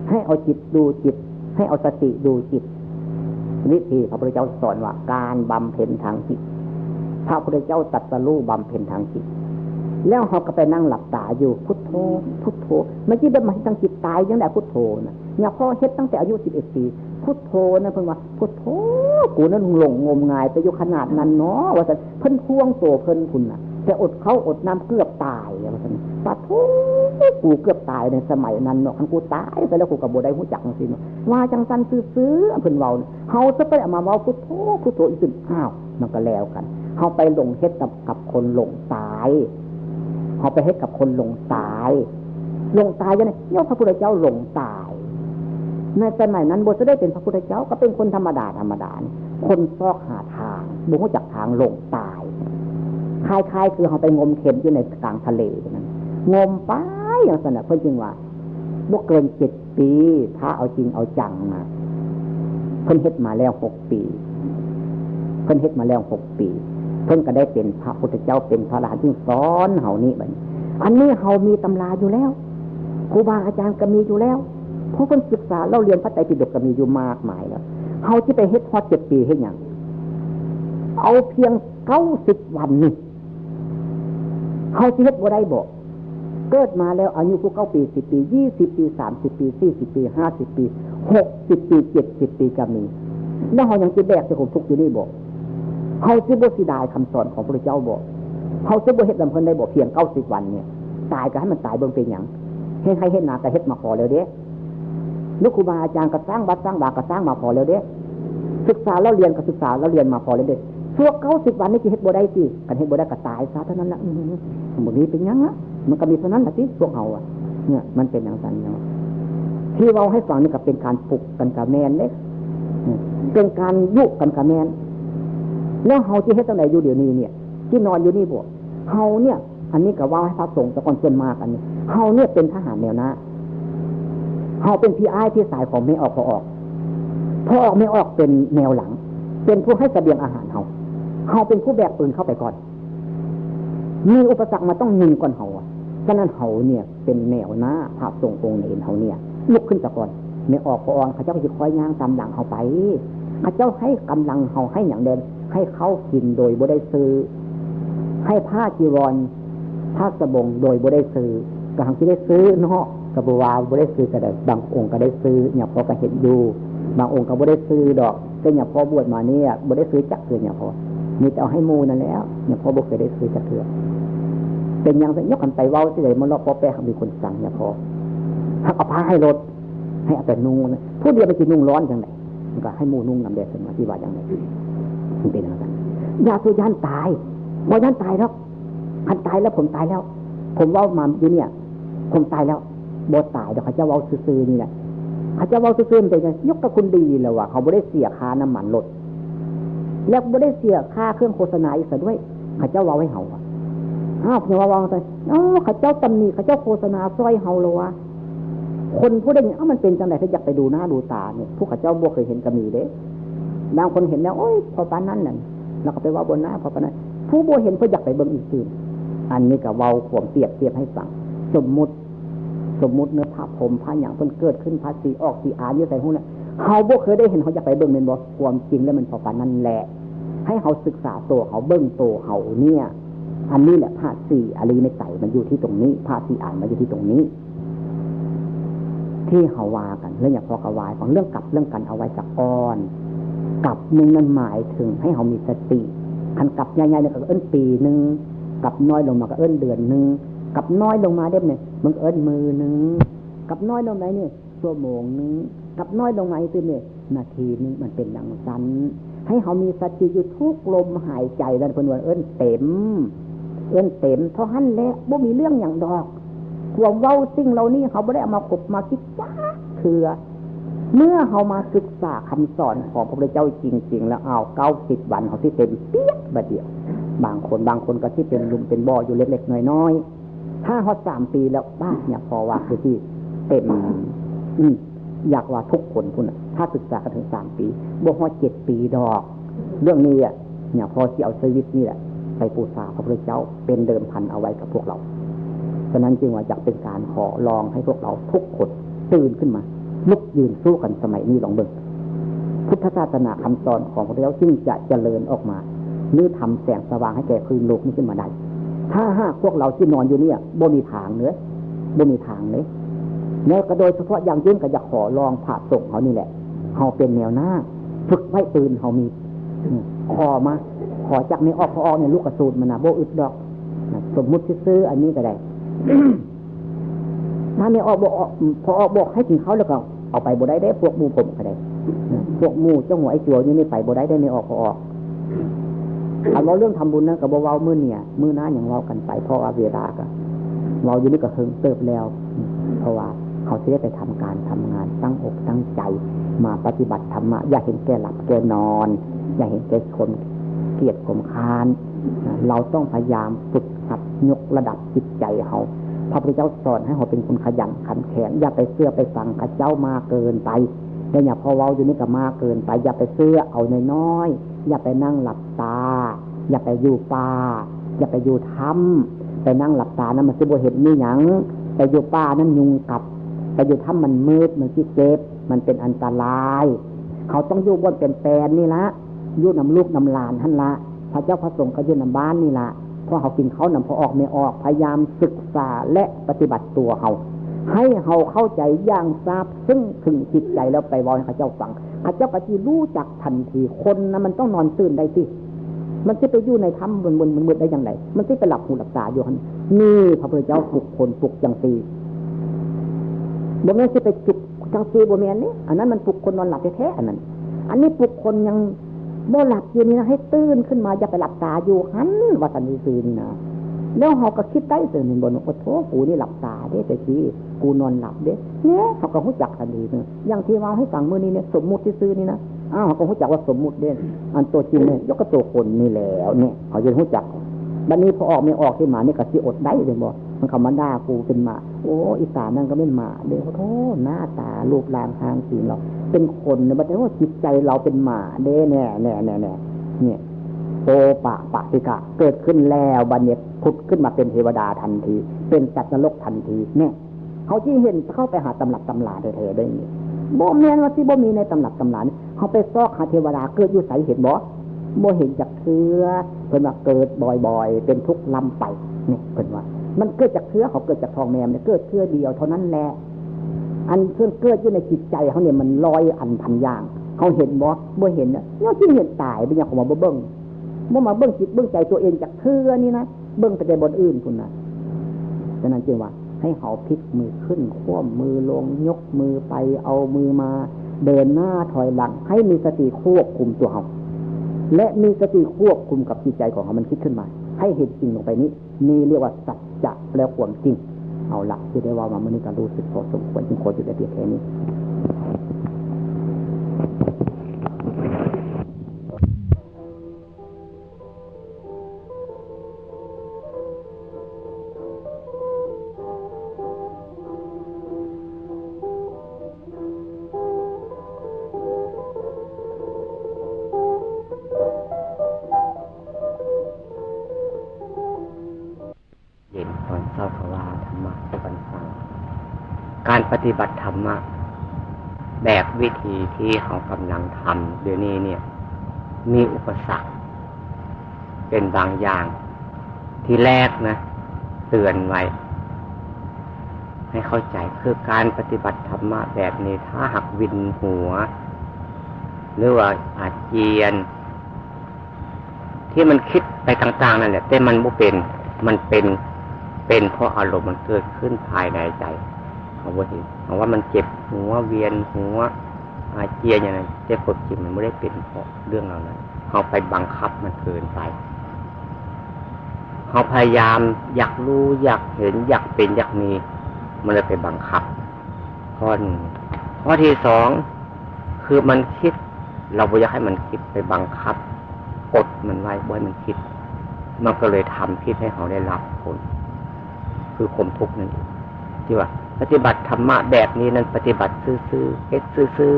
ให้เอาจิตดูจิต ให้เอาสติดูจิต วิธีพระพุทธเจ้าสอนว่าการบำเพ็ญทางจิต พระพุทธเจ้าตรัสรู้บำเพ็ญทางจิต แล้วเฮาก็ไปนั่งหลับตาอยู่ พุทโธ พุทโธ มันสิได้มาเฮ็ดทางจิตตายจั่งใด๋ พุทโธน่ะ เนี่ยพอเฮ็ดตั้งแต่อายุสิบเอ็ดปี พุทโธนะ เพิ่นว่า พุทโธ กูนั้นหลงงมงายไปอยู่ขนาดนั้นเนาะ ว่าซั่น เพิ่นห่วงโตเพิ่นพุ้นน่ะ แต่อดข้าวอดน้ำเกือบตาย ว่าซั่น ปะโธ กูเกือบตายในสมัยนั้นเนาะ คันกูตายไปแล้วกูก็บ่ได้ฮู้จักจังซี่เนาะ ว่าจังซั่นซื่อๆ เพิ่นเว้าน่ะ เฮาจะไปเอามาเว้าพุทโธ พุทโธอีกซื่อ อ้าว มันก็แล้วกัน เฮาไปหลงเฮ็ดกับ กับคนหลงตาย เฮาไปเฮ็ดกับคนหลงตาย หลงตายจั่งใด๋ ย่อมพระพุทธเจ้าหลงตาย ในสมัยนั้นบ่ได้เป็นพระพุทธเจ้า ก็เป็นคนธรรมดาธรรมดานี่ คนซอกหาทาง บ่ฮู้จักทางหลงตาย คล้ายๆ คือเฮาไปงมเข็มอยู่ในกลางทะเลนั้น งมไปจังซั่นน่ะ เพิ่นจึงว่า บ่เกินเจ็ดปี พระเอาจริงเอาจังนะ เพิ่นเฮ็ดมาแล้วหกปี เพิ่นเฮ็ดมาแล้วหกปี เพิ่นก็ได้เป็นพระพุทธเจ้า เป็นพระอรหันต์ จึงสอนเฮานี่บัดนี้ อันนี้เฮามีตำราอยู่แล้ว ครูบาอาจารย์ก็มีอยู่แล้ว เพราะเพิ่นศึกษาเล่าเรียนพระไตรปิฎกก็มีอยู่มากมายแล้ว เฮาสิไปเฮ็ดฮอดเจ็ดปีเฮ็ดหยัง เอาเพียงเก้าสิบวันนี่ เฮาสิเฮ็ดบ่ได้บ่ เกิดมาแล้วอายุผู้เก้าปี สิบปี ยี่สิบปี สามสิบปี สี่สิบปี ห้าสิบปี หกสิบปี เจ็ดสิบปีก็มี แล้วเฮายังสิแบกแต่ความทุกข์อยู่นี่บ่ เฮาสิบ่เสียดายคำสอนของพระพุทธเจ้าบ่ เฮาสิบ่เฮ็ดนำเพิ่นได้บ่ เพียงเก้าสิบวันเนี่ย ตายก็ให้มันตายเบิ่งเป็นหยัง เฮ็ดไฮ่เฮ็ดนาก็เฮ็ดมาพอแล้วเด้ หรือครูบาอาจารย์ก็สร้างวัดสร้างวาก็สร้างมาพอแล้วเด้ ศึกษาเล่าเรียนก็ศึกษาเล่าเรียนมาพอแล้วเด้ ชั่วเก้าสิบวันนี่สิเฮ็ดบ่ได้ติ คันเฮ็ดบ่ได้ก็ตายซะเท่านั้นละ อืม บ่มีเป็นหยังละ มันก็มีเท่านั้นละติ พวกเฮาอะ เนี่ย มันเป็นจังซั่นเนาะ ที่เว้าให้ฟังนี่ก็เป็นการปลุกกันกะแม่นเด้ อืม เป็นการยุกันกะแม่น แล้วเฮาสิเฮ็ดจั่งใดอยู่เดี๋ยวนี้เนี่ย ที่นอนอยู่นี่บ่ เฮาเนี่ย อันนี้ก็เว้าให้พระสงฆ์แต่ก่อนส่วนมากอันนี้ เฮาเนี่ยเป็นทหารแนวหน้า เฮาเป็นพี่อ้ายพี่สายของแม่ออกพ่อออก พ่อออกแม่ออกเป็นแนวหลัง เป็นผู้ให้เสบียงอาหารเฮา เฮาเป็นผู้แบกปืนเข้าไปก่อน มีอุปสรรคมาต้องยิงก่อนเฮาอะ ฉะนั้นเฮาเนี่ยเป็นแนวหน้า พระสงฆ์องค์เณรเฮาเนี่ยลุกขึ้นซะก่อน แม่ออกพ่อออกเขาเจ้าก็สิคอยย่างตามหลังเฮาไป เขาเจ้าให้กำลังเฮาให้หยังแด่ ให้ข้าวกินโดยบ่ได้ซื้อ ให้ผ้าจีวร ผ้าสบงโดยบ่ได้ซื้อ ก็หังสิได้ซื้อเนาะ ก็บ่ว่าบ่ได้ซื้อก็ได้ บางองค์ก็ได้ซื้อ เนี่ยพ่อก็เห็นอยู่ บางองค์ก็บ่ได้ซื้อดอก แต่เนี่ยพ่อบวชมาเนี่ยบ่ได้ซื้อจักเทื่อเนี่ยพ่อ มีแต่เอาให้หมู่นั่นแหละ เนี่ยพ่อบ่เคยได้ซื้อจักเทื่อ เป็นหยังซะ ยกกันไปเว้าสิได้ มันเลาะปอแปะ มีคนสั่งเนี่ยพ่อ หักเอาผ้าให้ลด ให้เอาแต่นุ่งนะ ผู้เดียวมันสินุ่งร้อนจั่งใด มันก็ให้หมู่นุ่งนำแด่ สมาธิว่าจั่งใด มันเป็นจั่งซั่น อย่าสู่ย่านตาย บ่ย่านตายดอก คันตายแล้วผมตายแล้ว ผมเว้ามาอยู่เนี่ย ผมตายแล้ว บ่ตายดอก เขาเจ้าเว้าซื่อๆนี่แหละ เขาเจ้าเว้าซื่อๆมันเป็นจั่ง ยกกับคุณดีแล้วว่า เขาบ่ได้เสียค่าน้ำมันรถ แล้วบ่ได้เสียค่าเครื่องโฆษณาอีกซะด้วย เขาเจ้าเว้าให้เฮาอะ อ้าว อย่าว่าเว้าไป อ้าว เขาเจ้าตำหนิ เขาเจ้าโฆษณาซ่อยเฮาแล้ววะ คนผู้ได้ยิน เอ้า มันเป็นจั่งใด ถ้าอยากไปดูหน้าดูตาเนี่ย ผู้เขาเจ้าบ่เคยเห็นก็มีเด้ บางคนเห็นแล้ว โอ๊ย พอปานนั้นนั่น แล้วก็ไปเว้าบนหน้า พอปานนั้น ผู้บ่เห็นเพิ่นอยากไปเบิ่งอีกซื่อ อันนี้ก็เว้าความเปรียบเทียบให้ฟัง สมมุติ สมมุติเนาะ พระพรหม พระหยังเพิ่นเกิดขึ้น พระศรีออกศรีอานอยู่ไสฮู้เนี่ย เฮาบ่เคยได้เห็น เฮาอยากไปเบิ่งแม่นบ่ ความจริงแล้วมันพอปานนั้นแหละ ให้เฮาศึกษาตัวเฮา เบิ่งตัวเฮาเนี่ย อันนี้แหละพระศรีอาริยเมตไตรมันอยู่ที่ตรงนี้ พระศรีอานมันอยู่ที่ตรงนี้ ที่เฮาว่ากัน เรื่องอย่างพอกะวาย ของเรื่องกลับเรื่องกันเอาไว้สักก่อน กลับหนึ่งนั่นหมายถึงให้เฮามีสติ คันกลับใหญ่ๆเนี่ยก็เอิ้นปีหนึ่ง กลับน้อยลงมาก็เอิ้นเดือนหนึ่ง กลับน้อยลงมาเด้เนี่ยมันก็เอิ้นมื้อหนึ่ง กลับน้อยลงมาเนี่ยชั่วโมงหนึ่ง กลับน้อยลงมาอีกเนี่ยนาทีหนึ่ง มันเป็นอย่างนั้น ให้เฮามีสติอยู่ทุกลมหายใจนั่น เพิ่นว่าเอิ้นเต็ม เอิ้นเต็ม เท่านั้นแหละ บ่มีเรื่องหยังดอก ความเว้าสิ่งเหล่านี้เฮาบ่ได้เอามาคบมาคิดจักเทื่อ เมื่อเฮามาศึกษาคำสอนของพระพุทธเจ้าจริงๆ แล้ว อ้าว เก้าสิบวันเฮาสิเต็มเปียกบัดเดียว บางคน บางคนก็สิเป็นหลุมเป็นบ่ออยู่เล็กๆ น้อยๆ ถ้าฮอดสามปีแล้ว บ้า เนี่ย พอว่าคือสิเต็ม อืม อยากว่าทุกคนพุ้นน่ะ ถ้าศึกษากันถึงสามปี บ่ฮอดเจ็ดปีดอก เรื่องนี้อะ เนี่ย พอสิเอาชีวิตนี่แหละ ไปบูชาพระพุทธเจ้า เป็นเดิมพันเอาไว้กับพวกเรา ฉะนั้นจึงว่าอยากเป็นการขอร้องให้พวกเราทุกคนตื่นขึ้นมา ลุกยืนสู้กันสมัยนี้ลองเบิ่ง พุทธศาสนาคำสอนของพระพุทธเจ้าจึงจะเจริญออกมา หรือทำแสงสว่างให้แก่พื้นโลกนี้ขึ้นมาได้ ถ้าหากพวกเราที่นอนอยู่เนี่ย บ่มีทางเลย บ่มีทางเลย แล้วก็โดยเฉพาะอย่างยิ่งก็อยากขอร้องพระสงฆ์เฮานี่แหละ เฮาเป็นแนวหน้า ฝึกไว้ปืนเฮามี อืม ขอมา ขอจากแม่ออก พ่อออกเนี่ย ลูกกระสุนมันนะ บ่อึดดอก สมมุติซื่อๆ อันนี้ก็ได้ ถ้าแม่ออกบ่ออก พ่อออกบอกให้กินข้าวแล้วก็เอาไปบ่ได้เด้ พวกหมู่ผมก็ได้ พวกหมู่เจ้าหัวไอ้จัวอยู่นี่ไปบ่ได้เด้ แม่ออก พ่อออก คันเว้าเรื่องทำบุญนะ ก็บ่เว้ามื้อเนี่ย มื้อหน้ายังเว้ากันไป เพราะว่าเวลาก็ เว้าอยู่นี่ก็เฮิงเติบแล้ว เพราะว่าเขาสิได้ไปทำการทำงาน ตั้งอกตั้งใจ มาปฏิบัติธรรมะ อย่าเห็นแก่หลับแก่นอน อย่าเห็นแก่ความเกียจความคร้าน เราต้องพยายามฝึกหัดยกระดับจิตใจเฮา พระพุทธเจ้าสอนให้เฮาเป็นคนขยันขันแข็ง อย่าไปเชื่อไปฟังเขาเจ้ามากเกินไป แต่อย่าพอเว้าอยู่นี่ก็มากเกินไป อย่าไปเชื่อเอาน้อยๆ อย่าไปนั่งหลับตา อย่าไปอยู่ป่า อย่าไปอยู่ถ้ำ ไปนั่งหลับตานั้นมันสิบ่เห็นมีหยัง ไปอยู่ป่านั้นยุงกัด ไปอยู่ถ้ำมันมืด มันสิเจ็บ มันเป็นอันตราย เขาต้องอยู่บ่อนเป็นแปลนนี่ละ อยู่นำลูกนำหลานหั่นละ พระเจ้าพระสงฆ์ก็อยู่นำบ้านนี่ละ เพราะเขากินข้าวนำพ่อออกแม่ออก พยายามศึกษาและปฏิบัติตัวเฮา ให้เฮาเข้าใจอย่างซาบซึ้งถึงจิตใจแล้วไปเว้าให้เขาเจ้าฟัง เขาเจ้าก็สิรู้จักทันที คนนะมันต้องนอนตื่นได้สิ มันสิไปอยู่ในถ้ำบนบนมืดได้อย่างไร มันสิไปหลับหูหลับตาอยู่หั่น นี่พระพุทธเจ้าปลุกคนปลุกจังซี่ บ่แม่นสิไปจุกจังซี่ บ่แม่นนี่ อันนั้นมันปลุกคนนอนหลับแท้ๆ อันนั้น อันนี้ปลุกคนยังบ่หลับอยู่นี่นะ ให้ตื่นขึ้นมา อย่าไปหลับตาอยู่หั่น ว่าซั่นซื่อๆ นี่นะ แล้วเฮาก็คิดได้ซื่อนี่บ่ โอ้โธ่ กูนี่หลับตาเด้ แต่กี้กูนอนหลับเด้ เนี่ย เฮาก็ฮู้จักทันทีนี่ อย่างที่เว้าให้ฟังมื้อนี้เนี่ย สมมุติซื่อๆ นี่นะ อ้าว เฮาก็ฮู้จักว่าสมมุติเด้ อันตัวจริงเนี่ย ยกกับตัวคนนี่แล้วเนี่ย เขาจะฮู้จัก บัดนี้พอออกไม่ออกที่หมานี่ก็สิอดได้เลยบ่ มันเข้ามาด่ากูเป็นหมา โอ้ อีตานั่นก็เป็นหมาเด้ โอ้โธ่ หน้าตารูปร่างทางสีเราเป็นคนเนี่ย บัดนี้ว่าจิตใจเราเป็นหมาเด้ แน่ แน่ แน่ แน่ เนี่ย โอปะปะติกะ เกิดขึ้นแล้ว บัดนี้ผุดขึ้นมาเป็นเทวดาทันที เป็นสัตว์นรกทันที เนี่ย เขาจึงเห็นเข้าไปหาตำรับตำราแท้ๆ ได้นี่ บ่แม่นว่าสิบ่มีในตำรับตำรานี่ เขาไปซอกหาเทวดาเกิดอยู่ไสเห็นบ่ บ่เห็นจักเทื่อ เพิ่นว่าเกิดบ่อยๆ เป็นทุกข์ล้ำไป นี่เพิ่นว่า มันเกิดจากเทื่อ เขาเกิดจากท้องแม่มันเกิดเทื่อเดียวเท่านั้นแหละ อันเพิ่นเกิดอยู่ในจิตใจเขาเนี่ยมันร้อยอันพันอย่าง เขาเห็นบ่ บ่เห็นนะ เนี่ยจึงเห็นตาย เป็นหยังเขามาบ่เบิ่ง บ่มาเบิ่งจิตเบิ่งใจตัวเองจักเทื่อนี่นะ เบิ่งแต่บ่อนอื่นพุ้นนะ ฉะนั้นจึงว่าให้เขาพลิกมือขึ้น คว่ำมือลง ยกมือไป เอามือมา เดินหน้าถอยหลัง ให้มีสติควบคุมตัวเขา และมีสติควบคุมกับจิตใจของเขามันคิดขึ้นมา ให้เห็นสิ่งลงไปนี้ นี่เรียกว่าสัจจะและความจริง เอาละ ที่ได้เว้ามามื้อนี้ก็รู้สึกพอสมควร จึงขอหยุดไว้เพียงแค่นี้ เย็นตอนเช้าก็ว่าธรรมะสู่กันฟัง การปฏิบัติธรรมะ แบบวิธีที่เขากำลังทำเดี๋ยวนี้เนี่ย มีอุปสรรค เป็นบางอย่าง ที่แรกนะ เตือนไว้ ให้เข้าใจ คือการปฏิบัติธรรมะแบบนี้ ถ้าหากวินหัว หรือว่าอาเจียน ที่มันคิดไปต่างๆ นั่นแหละ แต่มันบ่เป็น มันเป็น เป็นเพราะอารมณ์มันเกิดขึ้นภายในใจ เขาบ่เห็น เขาว่ามันเจ็บหัว เวียนหัว อาเจียนอย่างนั้น แต่ความจริงมันไม่ได้เป็นเพราะเรื่องเหล่านั้น เราไปบังคับมันเกินไป เราพยายามอยากรู้ อยากเห็น อยากเป็น อยากมี มันเลยไปบังคับ ข้อหนึ่ง ข้อที่สอง คือมันคิด เราบ่อยากให้มันคิด ไปบังคับ กดมันไว้ บ่ให้มันคิด มันก็เลยทำผิดให้เราได้รับผล คือความทุกข์นั่นเอง ที่ว่าปฏิบัติธรรมะแบบนี้นั้น ปฏิบัติซื่อๆ เฮ็ดซื่อ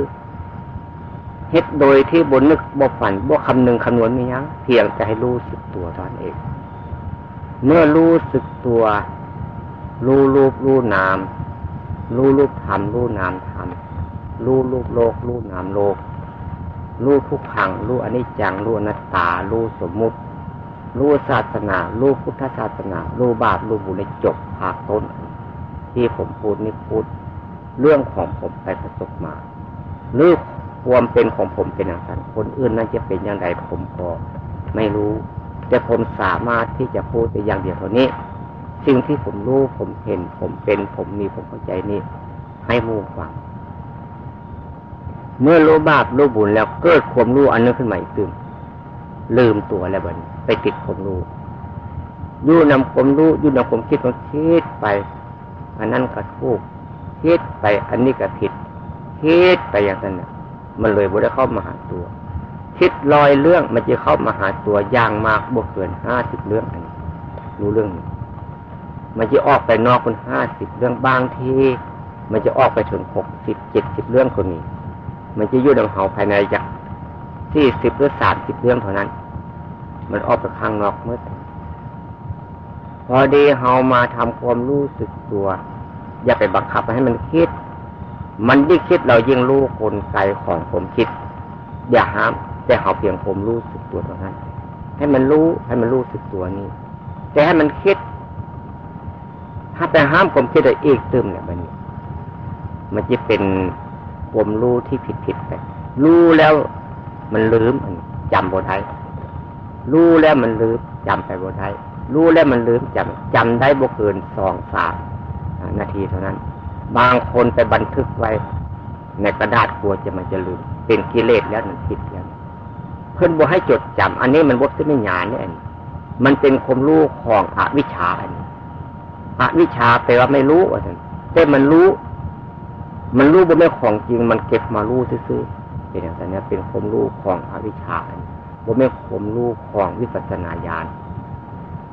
ๆ เฮ็ดโดยที่บ่นึกบ่ฝัน บ่คำนึงคำนวณมีหยัง เพียงแต่ให้รู้สึกตัวเท่านั้นเอง เมื่อรู้สึกตัว รู้รูปรู้นาม รู้รูปธรรม รู้นามธรรม รู้รูปโลก รู้นามโลก รู้ทุกขัง รู้อนิจจัง รู้อนัตตา รู้สมมุติ รู้ศาสนา รู้พุทธศาสนา รู้บาป รู้บุญ ในจบภาคต้น ที่ผมพูดนี่พูดเรื่องของผมไปประสบมา หรือความเป็นของผมเป็นอย่างนั้น คนอื่นนั้นจะเป็นอย่างไรผมก็ไม่รู้ แต่ผมสามารถที่จะพูดได้อย่างเดียวเท่านี้ สิ่งที่ผมรู้ ผมเห็น ผมเป็น ผมมี ผมเข้าใจนี่ ให้หมู่ฟัง เมื่อรู้บาปรู้บุญแล้วเกิดความรู้อันนึงขึ้นมาอีกตื่ม ลืมตัวแล้วบัดนี้ ไปติดความรู้ อยู่นำความรู้ อยู่นำความคิด มันคิดไป อันนั้นก็ถูก คิดไป อันนี้ก็ผิด คิดไปอย่างนั้นน่ะ มันเลยบ่ได้เข้ามาหาตัว คิดร้อยเรื่อง มันจะเข้ามาหาตัวอย่างมากบ่เกินห้าสิบเรื่อง อันนี้ รู้เรื่องนี้ มันจะออกไปนอกมันห้าสิบเรื่อง บางทีมันจะออกไปถึงหกสิบ เจ็ดสิบเรื่องก็มี มันจะอยู่ในเฮาภายในจักสี่สิบหรือสามสิบเรื่องเท่านั้น มันออกไปข้างนอกหมด พอดีเฮามาทำความรู้สึกตัว อย่าไปบังคับให้มันคิด มันยิ่งคิดเรายิ่งรู้กลไกของความคิด อย่าห้าม แต่เฮาเพียงความรู้สึกตัวเท่านั้น ให้มันรู้ ให้มันรู้สึกตัวนี้ แต่ให้มันคิด ถ้าไปห้ามความคิดได้อีกตื่มเนี่ย มัน มันจะเป็นความรู้ที่ผิดๆ ไป รู้แล้วมันลืม จำบ่ได้ รู้แล้วมันลืม จำไปบ่ได้ รู้แล้วมันลืม จำ จำได้บ่เกินสองสาม อ่า นาทีเท่านั้น บางคนไปบันทึกไว้ในกระดาษ กลัวจะมันจะลืม เป็นกิเลสแล้ว มันผิดแล้ว เพิ่นบ่ให้จดจำ อันนี้มันบ่เป็นญาณเนี่ย อันนี้มันเป็นความรู้ของอวิชชา อันนี้ อวิชชาแปลว่าไม่รู้ว่าซั่น แต่มันรู้ มันรู้บ่แม่นของจริง มันเก็บมารู้ซื่อๆ เป็นอย่างนั้นเนี่ย เป็นความรู้ของอวิชชา อันนี้บ่แม่นความรู้ของวิปัสสนาญาณ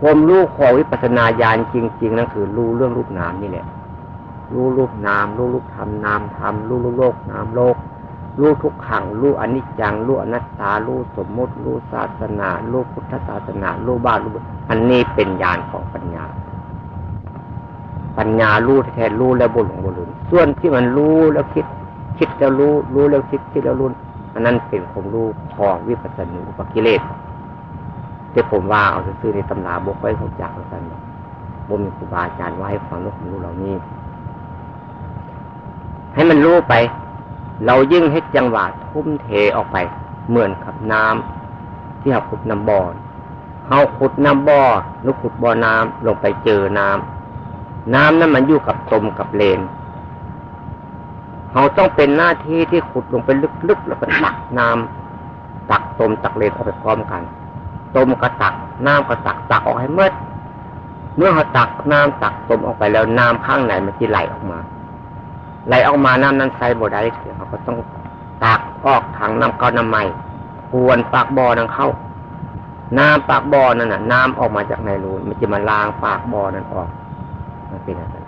ความรู้ของวิปัสสนาญาณจริงๆ นั่นคือรู้เรื่องรูปนามนี่แหละ รู้รูปนาม รู้รูปธรรมนามธรรม รู้รูปโลกนามโลก รู้ทุกขัง รู้อนิจจัง รู้อนัตตา รู้สมมุติ รู้ศาสนา รู้พุทธศาสนา รู้บาป รู้บุญ อันนี้เป็นญาณของปัญญา ปัญญารู้แท้ๆ รู้แล้วบ่หลงบ่ลืม ส่วนที่มันรู้แล้วคิด คิดแล้วรู้ รู้แล้วคิด คิดแล้วรู้ อันนั้นเป็นความรู้ของวิปัสสนูปกิเลส แต่ผมว่าเอาซื่อๆ ในตำราบ่ค่อยรู้จักเหมือนกัน บ่มีครูบาอาจารย์ว่าให้ฟังเรื่องความรู้เหล่านี้ ให้มันรู้ไป เรายิ่งเฮ็ดจังหวะทุ่มเทออกไป เหมือนกับน้ำที่เราขุดน้ำบ่อ เราขุดน้ำบ่อ หรือขุดบ่อน้ำ ลงไปเจอน้ำ น้ำนั้นมันอยู่กับตมกับเลน เราต้องเป็นหน้าที่ที่ขุดลงไปลึกๆ แล้วก็ตักน้ำ ตักตมตักเลนออกไปพร้อมกัน ตมก็ตัก น้ำก็ตัก ตักออกให้หมด เมื่อเราตักน้ำตักตมออกไปแล้ว น้ำข้างในมันจะไหลออกมา ไหลออกมา น้ำนั้นใช้บ่ได้ เราก็ต้องตักออกทางน้ำเก่าน้ำใหม่ กวนปากบ่อนั้นเข้า น้ำปากบ่อนั่นน่ะ น้ำออกมาจากในรู มันจะมาล้างปากบ่อนั้นออก มันเป็นอย่างนั้น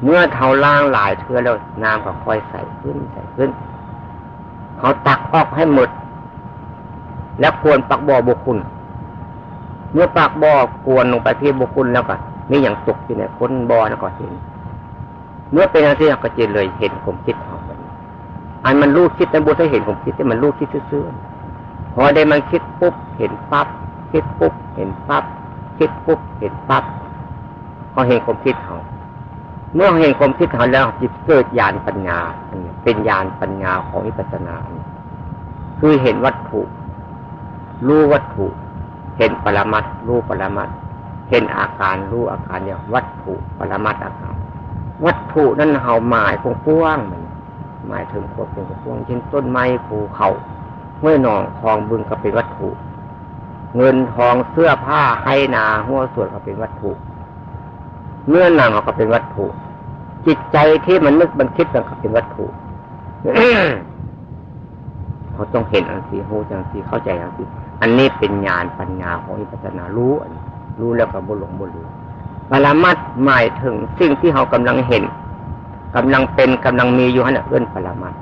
เมื่อเราล้างหลายเทื่อแล้ว น้ำก็ค่อยใสขึ้น ใสขึ้น เราตักออกให้หมด แล้วกวนปากบ่อบ่ขุ่น เมื่อปากบ่อกวนลงไปที่บ่ขุ่นแล้วก็ มีหยังตกอยู่ในก้นบ่อนั้นก็เห็น เมื่อเป็นจั่งซี้ เราก็จะเลยเห็นความคิดของมัน อันมันรู้คิดนั้นบ่ได้เห็นความคิด แต่มันรู้คิดซื่อๆ พอได้มันคิดปุ๊บเห็นปั๊บ คิดปุ๊บเห็นปั๊บ คิดปุ๊บเห็นปั๊บ เราเห็นความคิดเรา เมื่อเราเห็นความคิดเราแล้ว จิตเกิดญาณปัญญา อันนี้เป็นญาณปัญญาของวิปัสสนา อันนี้คือเห็นวัตถุ รู้วัตถุ เห็นปรมัตถ์ รู้ปรมัตถ์ เห็นอาการ รู้อาการ เรียกวัตถุ ปรมัตถ์ อาการ วัตถุนั้นเราหมายกว้างๆ มัน หมายถึงความเป็นของปวง เช่น ต้นไม้ ภูเขา ห้วยหนอง คลอง บึง ก็เป็นวัตถุ เงินทอง เสื้อผ้า ไฮ่นา ฮั้วสวน ก็เป็นวัตถุ เนื้อหนังเขาก็เป็นวัตถุ จิตใจที่มันนึกมันคิดมันก็เป็นวัตถุ เขาต้องเห็นอันสิ ฮู้จั่งสิ เข้าใจอันสิ อันนี้เป็นญาณปัญญาของวิปัสสนา ฮู้ อันนี้ฮู้แล้วก็บ่หลงบ่ลืม ปรมัตถ์หมายถึงสิ่งที่เขากำลังเห็น กำลังเป็น กำลังมีอยู่หั่นน่ะ เอิ้นปรมัตถ์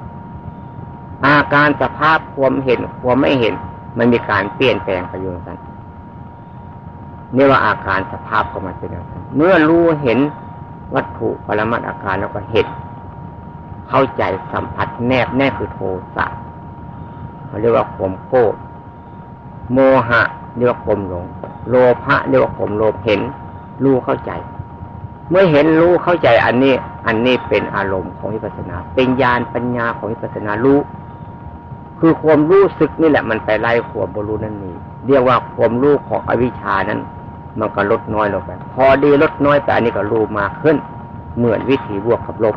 อาการสภาพความเห็น ความไม่เห็น มันมีการเปลี่ยนแปลงไปอยู่จั่งซั้น นี่ว่าอาการสภาพของมันเป็นอย่างนั้น เมื่อรู้เห็นวัตถุปรมัตถ์อาการแล้วก็เห็น เข้าใจ สัมผัส แนบแน่น คือโทสะ เขาเรียกว่าความโกรธ โมหะ เรียกว่าความหลง โลภะ เรียกว่าความโลภ เห็น รู้ เข้าใจ เมื่อเห็น รู้ เข้าใจ อันนี้ อันนี้เป็นอารมณ์ของวิปัสสนา เป็นญาณปัญญาของวิปัสสนา ฮู้ คือความรู้สึกนี่แหละ มันไปไล่ความบ่ฮู้นั่นนี่ เรียกว่าความรู้ของอวิชชานั้น มันก็ลดน้อยลงไป พอดีลดน้อยไป อันนี้ก็รู้มากขึ้น เหมือนวิธีบวกกับลบ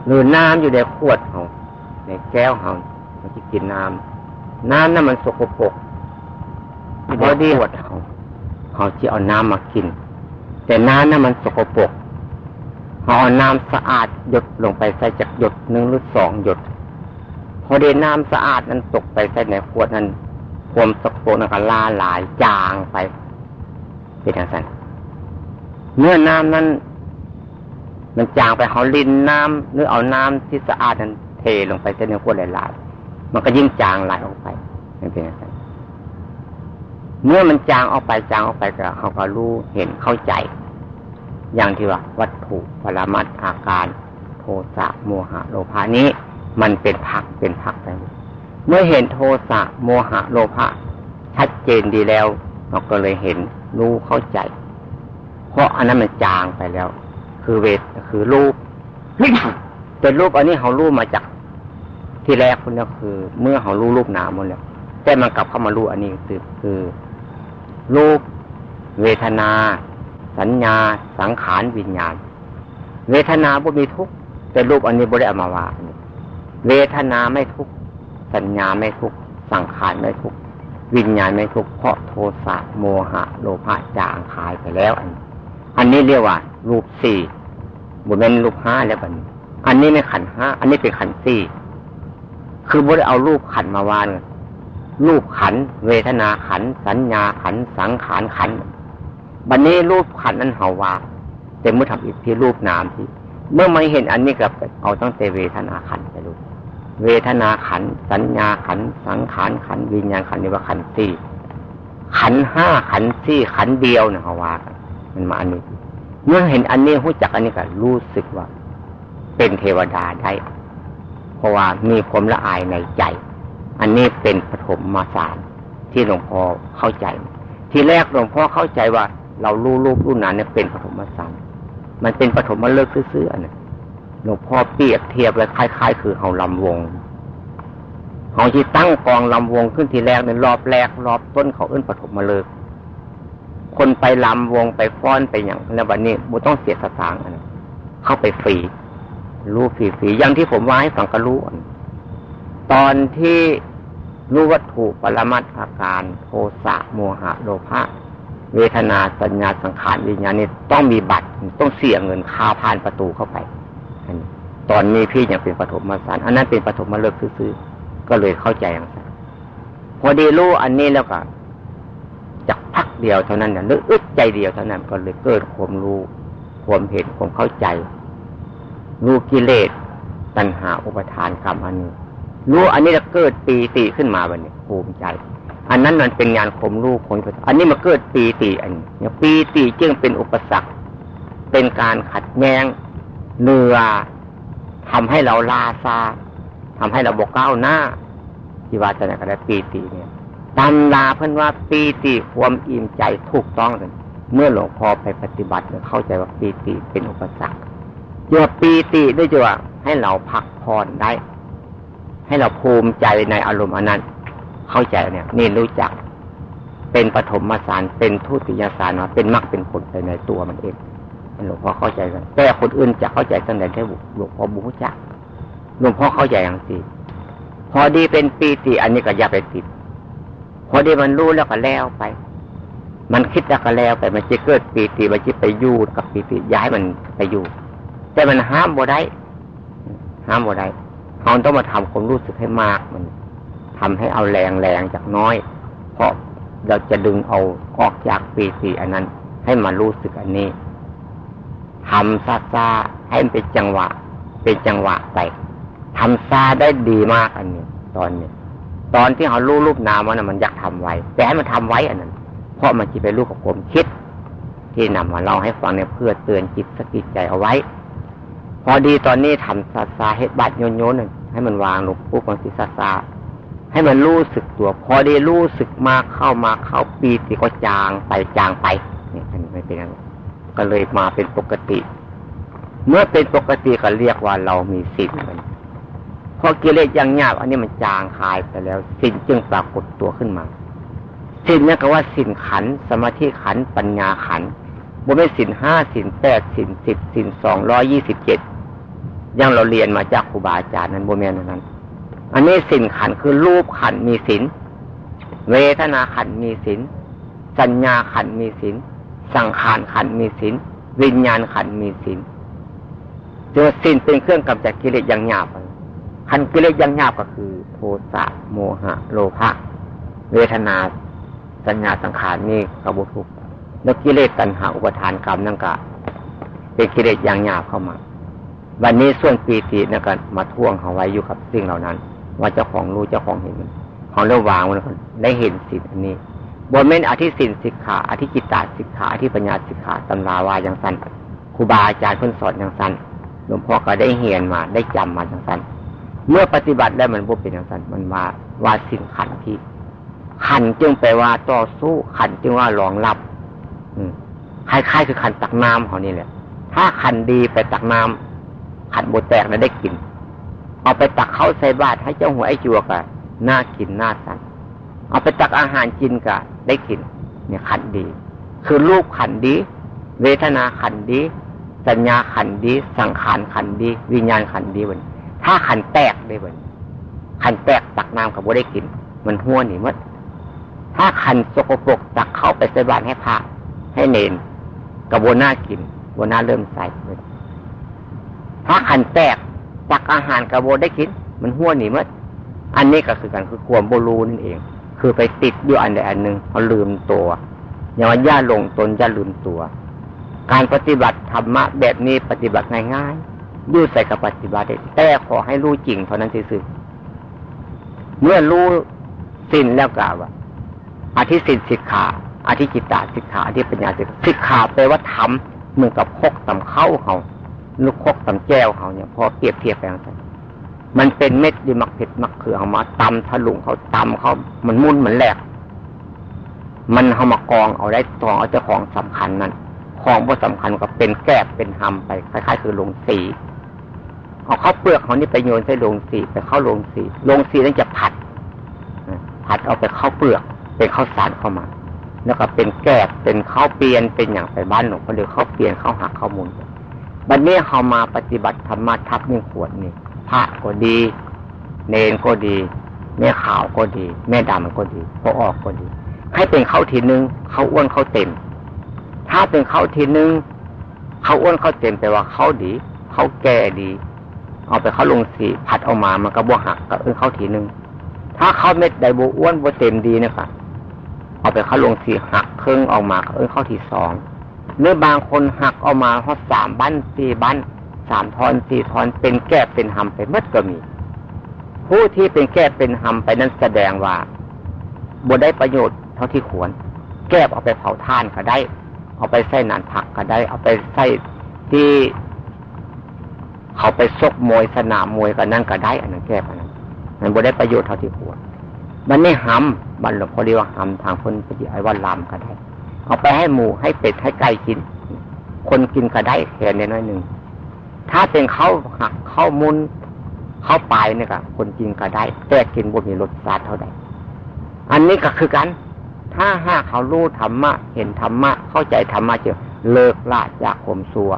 หรือน้ำอยู่ในขวดเขา ในแก้วเขา เขาสิกินน้ำ น้ำนั้นมันสกปรก พอดีขวดเขา เขาสิเอาน้ำมากิน แต่น้ำนั้นมันสกปรก เขาเอาน้ำสะอาดหยดลงไปใส่จักหยดหนึ่งหรือสองหยด พอดีน้ำสะอาดนั้นตกไปใส่ในขวดนั้น ความสกปรกนั้นก็ละลายจางไป เป็นจั่งซั้น เมื่อน้ำนั้น มันจางไป เขารินน้ำ หรือเอาน้ำที่สะอาดนั้นเทลงไปใส่ในขวดหลายๆ มันก็ยิ่งจางไหลออกไป มันเป็นจั่งซั้น เมื่อมันจางออกไป จางออกไปก็ เขาก็รู้ เห็น เข้าใจ อย่างที่ว่าวัตถุปรมัตถ์อาการ โทสะ โมหะ โลภะนี้ มันเป็นพักเป็นพักไป เมื่อเห็นโทสะ โมหะ โลภะ ชัดเจนดีแล้ว เราก็เลยเห็น รู้ เข้าใจ เพราะอันนั้นมันจางไปแล้ว คือเวท คือรูป แต่รูปอันนี้เขารู้มาจากที่แรกพุ้นนะ คือเมื่อเขารู้รูปนามพุ้นแล้ว แต่มันกลับเข้ามารู้อันนี้คือ คือรูป เวทนา สัญญา สังขาร วิญญาณ เวทนาบ่มีทุกข์ แต่รูปอันนี้บ่ได้เอามาว่า อันนี้ เวทนาไม่ทุกข์ สัญญาไม่ทุกข์ สังขารไม่ทุกข์ วิญญาณไม่ทุกข์ เพราะโทสะ โมหะ โลภะ จางหายไปแล้ว อันนี้ อันนี้เรียกว่า รูปสี่ บ่แม่นรูปห้าแล้วบัดนี้ อันนี้ไม่ขันธ์ห้า อันนี้เป็นขันธ์สี่ คือบ่ได้เอารูปขันธ์มาว่าเลย รูปขันธ์ เวทนาขันธ์ สัญญาขันธ์ สังขารขันธ์ บัดนี้รูปขันธ์นั้นเขาว่า แต่เมื่อทำอิทธิรูปนามสิ เมื่อมาเห็นอันนี้ก็เอาตั้งแต่เวทนาขันธ์ไปรู้ เวทนาขันธ์ สัญญาขันธ์ สังขารขันธ์ วิญญาณขันธ์ นี่ว่าขันธ์สี่ ขันธ์ห้า ขันธ์สี่ ขันธ์เดียวนะเขาว่ากัน มันมาอันนี้ เมื่อเห็นอันนี้ ฮู้จักอันนี้ก็รู้สึกว่า เป็นเทวดาได้ เพราะว่ามีความละอายในใจ อันนี้เป็นปฐมฌานที่หลวงพ่อเข้าใจ ทีแรกหลวงพ่อเข้าใจว่าเรารู้รูปรู้นามเนี่ยเป็นปฐมฌาน มันเป็นปฐมฤกษ์ซื่อๆ อันนั้น หลวงพ่อเปรียบเทียบไว้คล้ายๆ คือเขาลำวง เขาสิตั้งกองลำวงขึ้นทีแรกในรอบแรก รอบต้นเขาเอิ้นปฐมฤกษ์ คนไปลำวงไปฟ้อนไปหยัง แล้วบัดนี้บ่ต้องเสียสตางค์ อันนั้น เข้าไปฟรี รู้ฟรีๆ อย่างที่ผมว่าให้ฟังก็รู้ อัน ตอนที่รู้วัตถุปรมัตถ์อาการ โทสะ โมหะ โลภะ เวทนา สัญญา สังขาร วิญญาณนี่ต้องมีบัตร ต้องเสียเงินค่าผ่านประตูเข้าไป อันนี้ ตอนนี้พี่ยังเป็นปฐมฌาน อันนั้นเป็นปฐมฤกษ์ซื่อๆ ก็เลยเข้าใจอย่างนั้น พอดีรู้อันนี้แล้วก็ จักพักเดียวเท่านั้นน่ะ หรืออึดใจเดียวเท่านั้น ก็เลยเกิดความรู้ ความเห็น ความเข้าใจ รู้กิเลส ตัณหา อุปาทาน กรรม อันนี้ รู้อันนี้แล้วเกิดปีติขึ้นมาบัดนี้ ภูมิใจ อันนั้นมันเป็นญาณความรู้ของ อันนี้มาเกิดปีติ อันนี้ ปีติจึงเป็นอุปสรรค เป็นการขัดแย้ง เหนือ ทำให้เราล้าช้า ทำให้เราบ่ก้าวหน้า ที่ว่าจั่งใด๋ก็ได้ ปีติเนี่ย ตำราเพิ่นว่าปีติความอิ่มใจถูกต้องเลย เมื่อหลวงพ่อไปปฏิบัติเนี่ย เข้าใจว่าปีติเป็นอุปสรรค จั่งว่าปีติด้วยจั่งว่าให้เราพักผ่อนได้ ให้เราภูมิใจในอารมณ์อันนั้น เข้าใจเนี่ย นี่รู้จัก เป็นปฐมฌาน เป็นทุติยฌาน มาเป็นมรรคเป็นผลไปในตัวมันเอง หลวงพ่อเข้าใจกัน แต่คนอื่นจะเข้าใจจั่งใด๋ แต่หลวงพ่อบ่รู้จัก หลวงพ่อเข้าใจจังซี่ พอดีเป็นปีติ อันนี้ก็อย่าไปติด พอดีมันรู้แล้วก็แล้วไป มันคิดแล้วก็แล้วไป มันจะเกิดปีติ มันจะไปอยู่กับปีติ อย่าให้มันไปอยู่ แต่มันห้ามบ่ได้ ห้ามบ่ได้ เราต้องมาทำความรู้สึกให้มากมัน ทำให้เอาแรงๆ จักน้อย เพราะเราจะดึงเอาออกจากปีติอันนั้น ให้มารู้สึกอันนี้ ทำช้าๆ ให้มันเป็นจังหวะ เป็นจังหวะไป ทำช้าได้ดีมากอันนี้ ตอนนี้ ตอนที่เรารู้รูปนามมันน่ะ มันอยากทำไว แต่ให้มันทำไวอันนั้น เพราะมันจะไปรู้กับความคิด ที่นำมาเล่าให้ฟังเนี่ย เพื่อเตือนจิตสะกิดใจเอาไว้ พอดีตอนนี้ทำช้าๆ เฮ็ดบาดโยนๆ น่ะ ให้มันวางลงปุ๊บ มันสิช้าๆ ให้มันรู้สึกตัว พอดีรู้สึกมากเข้า มากเข้า ปีติก็จางไป จางไป เนี่ย อันนี้ไม่เป็นอะไร ก็เลยมาเป็นปกติ เมื่อเป็นปกติก็เรียกว่าเรามีศีลกัน พอกิเลสอย่างหยาบอันนี้มันจางคายไปแล้ว ศีลจึงปรากฏตัวขึ้นมา ศีลเนี่ยก็ว่าศีลขันธ์ สมาธิขันธ์ ปัญญาขันธ์ บ่แม่นศีลห้า ศีลแปด ศีลสิบ ศีลสองร้อยยี่สิบเจ็ด อย่างเราเรียนมาจากครูบาอาจารย์นั้น บ่แม่นอันนั้น อันนี้ศีลขันธ์คือรูปขันธ์มีศีล เวทนาขันธ์มีศีล สัญญาขันธ์มีศีล สังขารขันธ์มีศีล วิญญาณขันธ์มีศีล ซึ่งศีลเป็นเครื่องกำจัดกิเลสอย่างหยาบ คันกิเลสอย่างหยาบก็คือโทสะ โมหะ โลภะ เวทนา สัญญา สังขารนี่ก็บ่ทุกข์ แล้วกิเลสตัณหาอุปาทานกรรมนั่นก็เป็นกิเลสอย่างหยาบเข้ามา วันนี้ส่วนปีตินั่นก็มาถ่วงเอาไว้อยู่กับสิ่งเหล่านั้น ว่าเจ้าของรู้เจ้าของเห็นมัน ของเรื่องวางมันก็ได้เห็นศีลอันนี้ บ่แม่นอธิศีลสิกขา อธิจิตตสิกขา อธิปัญญาสิกขา ตำราว่าจังซั่น ครูบาอาจารย์เพิ่นสอนจังซั่น หลวงพ่อก็ได้เรียนมา ได้จำมาจังซั่น เมื่อปฏิบัติแล้วมันบ่เป็นจังซั่น มันว่า ว่าศีลขันธ์ที่ ขันธ์จึงแปลว่าต่อสู้ ขันธ์จึงว่ารองรับ อืม คล้ายๆ คือขันตักน้ำเขานี่แหละ ถ้าขันดีไปตักน้ำ ขันบ่แตกนะได้กิน เอาไปตักข้าวใส่บาตรให้เจ้าหัวไอ้จัวกะน่ากินน่าสัน เอาไปตักอาหารกินกะได้กิน เนี่ยขันดี คือรูปขันดี เวทนาขันดี สัญญาขันดี สังขารขันดี วิญญาณขันดี บัดนี้ ถ้าขันแตกได้บัดนี้ ขันแตกตักน้ำก็บ่ได้กิน มันหัวหนีหมด ถ้าขันสกปรกตักเข้าไปใส่บาตรให้พระ ให้เณร ก็บ่น่ากิน บ่น่าเลื่อมใส ถ้าขันแตกตักอาหารก็บ่ได้กิน มันหัวหนีหมด อันนี้ก็คือกัน คือความบ่รู้นั่นเอง คือไปติดอยู่อันใดอันหนึ่ง เขาลืมตัว อย่างว่าอย่าหลงตน อย่าลืมตัว การปฏิบัติธรรมะแบบนี้ปฏิบัติง่ายๆ อยู่ไสก็ปฏิบัติได้ แต่ขอให้รู้จริงเท่านั้นซื่อๆ เมื่อรู้ศีลแล้วก็ว่า อธิศีลสิกขา อธิจิตตสิกขา อธิปัญญาสิกขา สิกขาแปลว่าธรรม เหมือนกับครกตำข้าวเขา หรือครกตำแจ่วเขาเนี่ย พอเปรียบเทียบไปจังซั่น มันเป็นเม็ดดีหมากเผ็ดหมากเขือ เอามาตำถลุงเขา ตำเขา มันมุ่นมันแหลก มันเอามากองเอาได้ กองเอาแต่ของสำคัญนั่น ของบ่สำคัญก็เป็นแกบเป็นหำไป คล้ายๆ คือโรงสี เอาข้าวเปลือกเขานี่ไปโยนใส่โรงสี ไปเข้าโรงสี โรงสีนั่นจะผัด ผัดเอาไปข้าวเปลือก เป็นข้าวสารเข้ามา แล้วก็เป็นแกบ เป็นข้าวเปียน เป็นอย่างไปบ้านหลวงพ่อเรียกข้าวเปียน ข้าวหัก ข้าวมูน บัดนี้เขามาปฏิบัติธรรมะทับหนึ่งขวดนี่ พระก็ดี เณรก็ดี แม่ขาวก็ดี แม่ดำก็ดี พ่อออกก็ดี ให้เป็นข้าวทีหนึ่ง ข้าวอ้วนข้าวเต็ม ถ้าเป็นข้าวทีหนึ่ง ข้าวอ้วนข้าวเต็มแปลว่าข้าวดี ข้าวแก่ดี เอาไปเข้าโรงสี ผัดออกมามันก็บ่หัก ก็เอิ้นข้าวทีหนึ่ง ถ้าข้าวเม็ดใดบ่อ้วนบ่เต็มดีเนี่ยค่ะ เอาไปเข้าโรงสี หักครึ่งออกมา ก็เอิ้นข้าวทีสอง หรือบางคนหักออกมาฮอดสามบั้นสี่บั้น สามท่อนสี่ท่อน เป็นแกบเป็นหำไปหมดก็มี ผู้ที่เป็นแกบเป็นหำไปนั้นแสดงว่าบ่ได้ประโยชน์เท่าที่ควร แกบเอาไปเผาถ่านก็ได้ เอาไปใส่หนานผักก็ได้ เอาไปใส่ที่เขาไปชกมวยสนามมวยก็นั่นก็ได้ อันนั้นแกบอันนั้น มันบ่ได้ประโยชน์เท่าที่ควร มันไม่หำ มันหลวงพ่อเรียกว่าหำ ทางคนปฏิบัติว่าลำก็ได้ เอาไปให้หมูให้เป็ดให้ไก่กิน คนกินก็ได้แค่น้อยหนึ่ง ถ้าเป็นข้าวหักข้าวมูนข้าวปายเนี่ยก็คนกินก็ได้ แต่กินบ่มีรสชาติเท่าใด อันนี้ก็คือกัน ถ้าหากเขารู้ธรรมะ เห็นธรรมะ เข้าใจธรรมะ จะเลิกละจากความชั่ว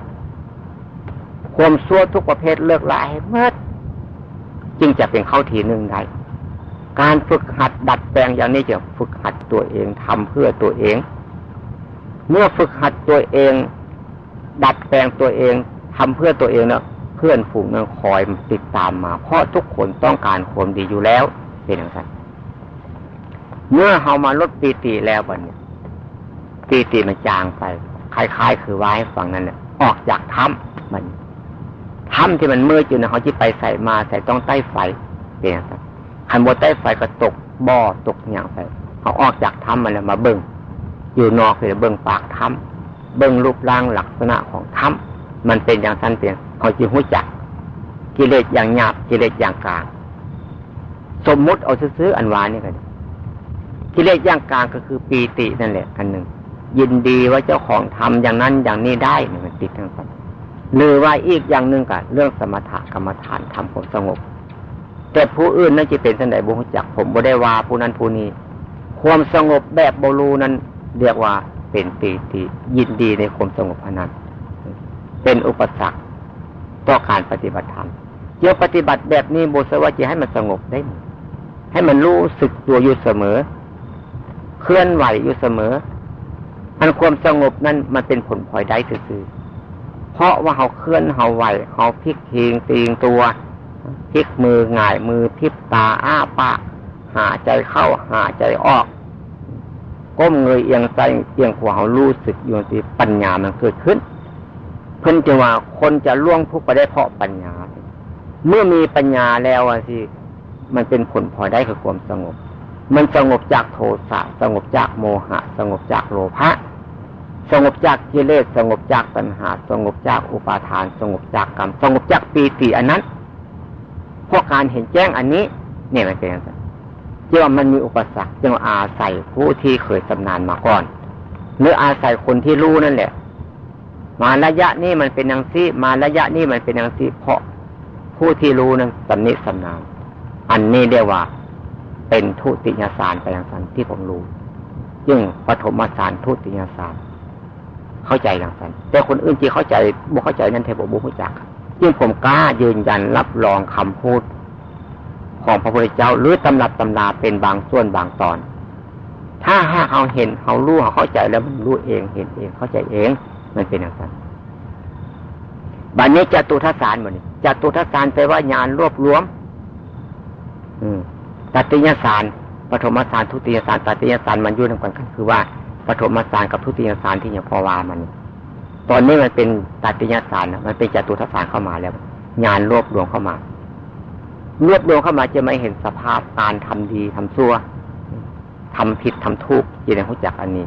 ความชั่วทุกประเภทเลิกละให้หมด จึงจะเป็นเข้าทีหนึ่งได้ การฝึกหัดดัดแปลงอย่างนี้จะฝึกหัดตัวเอง ทำเพื่อตัวเอง เมื่อฝึกหัดตัวเอง ดัดแปลงตัวเอง ทำเพื่อตัวเองเนี่ย เพื่อนฝูงนั้นคอยติดตามมา เพราะทุกคนต้องการความดีอยู่แล้ว เป็นอย่างนั้น เมื่อเฮามาลดปีติแล้วบัดนี้ ปีติมันจางไป คล้ายๆ คือว่าให้ฟังนั่นแหละ ออกจากถ้ำมัน ถ้ำที่มันมืดอยู่นะ เขาจะไปใส่มาใส่ต้องใต้ไฟ เป็นอย่างนั้น คันบ่ใต้ไฟก็ตกบ่อตกหยังไป เขาออกจากถ้ำมันแล้วมาเบิ่ง อยู่นอกเลยเบิ่งปากถ้ำ เบิ่งรูปร่างลักษณะของถ้ำ มันเป็นอย่างนั้นเป็น เขาจะรู้จัก กิเลสอย่างหยาบ กิเลสอย่างกลาง สมมุติเอาซื่อๆ อันว่านี่ก็ดี กิเลสอย่างกลางก็คือปีตินั่นแหละ อันหนึ่ง ยินดีว่าเจ้าของทำอย่างนั้นอย่างนี้ได้นี่มันติดทั้งนั้น หรือว่าอีกอย่างหนึ่งก็เรื่องสมถกรรมฐาน ทำความสงบ แต่ผู้อื่นนั่นจะเป็นจั่งใดบ่รู้จัก ผมบ่ได้ว่าผู้นั้นผู้นี้ ความสงบแบบบ่รู้นั้น เรียกว่าเป็นปีติ ยินดีในความสงบอันนั้น เป็นอุปสรรคต่อการปฏิบัติธรรม เดี๋ยวปฏิบัติแบบนี้บ่ใช่ว่าจะให้มันสงบได้ ให้มันรู้สึกตัวอยู่เสมอ เคลื่อนไหวอยู่เสมอ อันความสงบนั้นมันเป็นผลพลอยได้ซื่อๆ เพราะว่าเขาเคลื่อนเขาไหว เขาพลิกเฮงตีงตัว พลิกมือหงายมือ พลิบตาอ้าปาก หายใจเข้าหายใจออก ก้มเงยเอียงซ้ายเอียงขวา เขารู้สึกอยู่ที่ปัญญามันเกิดขึ้น เพิ่นจะว่าคนจะล่วงทุกข์ไปได้เพราะปัญญา เมื่อมีปัญญาแล้วอะสิ มันเป็นผลพลอยได้คือความสงบ มันสงบจากโทสะ สงบจากโมหะ สงบจากโลภะ สงบจากกิเลส สงบจากตัณหา สงบจากอุปาทาน สงบจากกรรม สงบจากปีติอันนั้น เพราะการเห็นแจ้งอันนี้ เนี่ยมันเป็นอย่างนั้น จึงว่ามันมีอุปสรรค จึงว่าอาศัยผู้ที่เคยชำนาญมาก่อน หรืออาศัยคนที่รู้นั่นแหละ มาระยะนี้มันเป็นอย่างนี้ มาระยะนี้มันเป็นอย่างนี้ เพราะผู้ที่รู้นั้นชำนิชำนาญ อันนี้เรียกว่าเป็นทุติยญาณไปอย่างนั้นที่ผมรู้ จึงปฐมญาณ ทุติยญาณ เข้าใจอย่างนั้น แต่คนอื่นที่เข้าใจบ่เข้าใจนั้นแท้บ่ บ่รู้จัก จึงผมกล้ายืนยันรับรองคำพูดของพระพุทธเจ้า หรือตำรับตำราเป็นบางส่วนบางตอน ถ้าหากเขาเห็น เขารู้ เขาเข้าใจแล้วมันรู้เอง เห็นเอง เข้าใจเอง มันเป็นอย่างนั้น บัดนี้จตุทัสสาร บัดนี้ จตุทัสสารแปลว่าญาณรวบรวม อืม ตติยญาณ ปฐมญาณ ทุติยญาณ ตติยญาณ มันอยู่นำกัน คือว่าปฐมญาณกับทุติยญาณที่ยังพอว่ามัน ตอนนี้มันเป็นตติยญาณนะ มันเป็นจตุทัสสารเข้ามาแล้ว ญาณรวบรวมเข้ามา รวบรวมเข้ามาจะมาเห็นสภาพการทำดีทำชั่ว ทำผิดทำถูก จะได้รู้จักอันนี้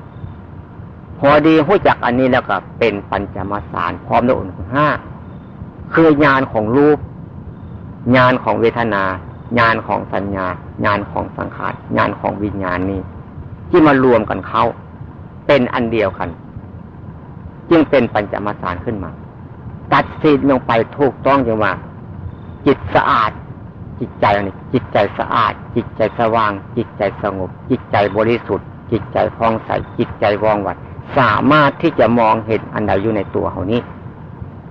พอดีรู้จักอันนี้แล้วก็เป็นปัญจมญาณพร้อมด้วยองค์ห้า คือญาณของรูป ญาณของเวทนา ญาณของสัญญา ญาณของสังขาร ญาณของวิญญาณนี้ ที่มารวมกันเข้า เป็นอันเดียวกัน จึงเป็นปัญจมญาณขึ้นมา ตัดสินลงไปถูกต้องจึงว่า จิตสะอาด จิตใจอันนี้ จิตใจสะอาด จิตใจสว่าง จิตใจสงบ จิตใจบริสุทธิ์ จิตใจผ่องใส จิตใจว่องไว สามารถที่จะมองเห็นอันใดอยู่ในตัวเขานี้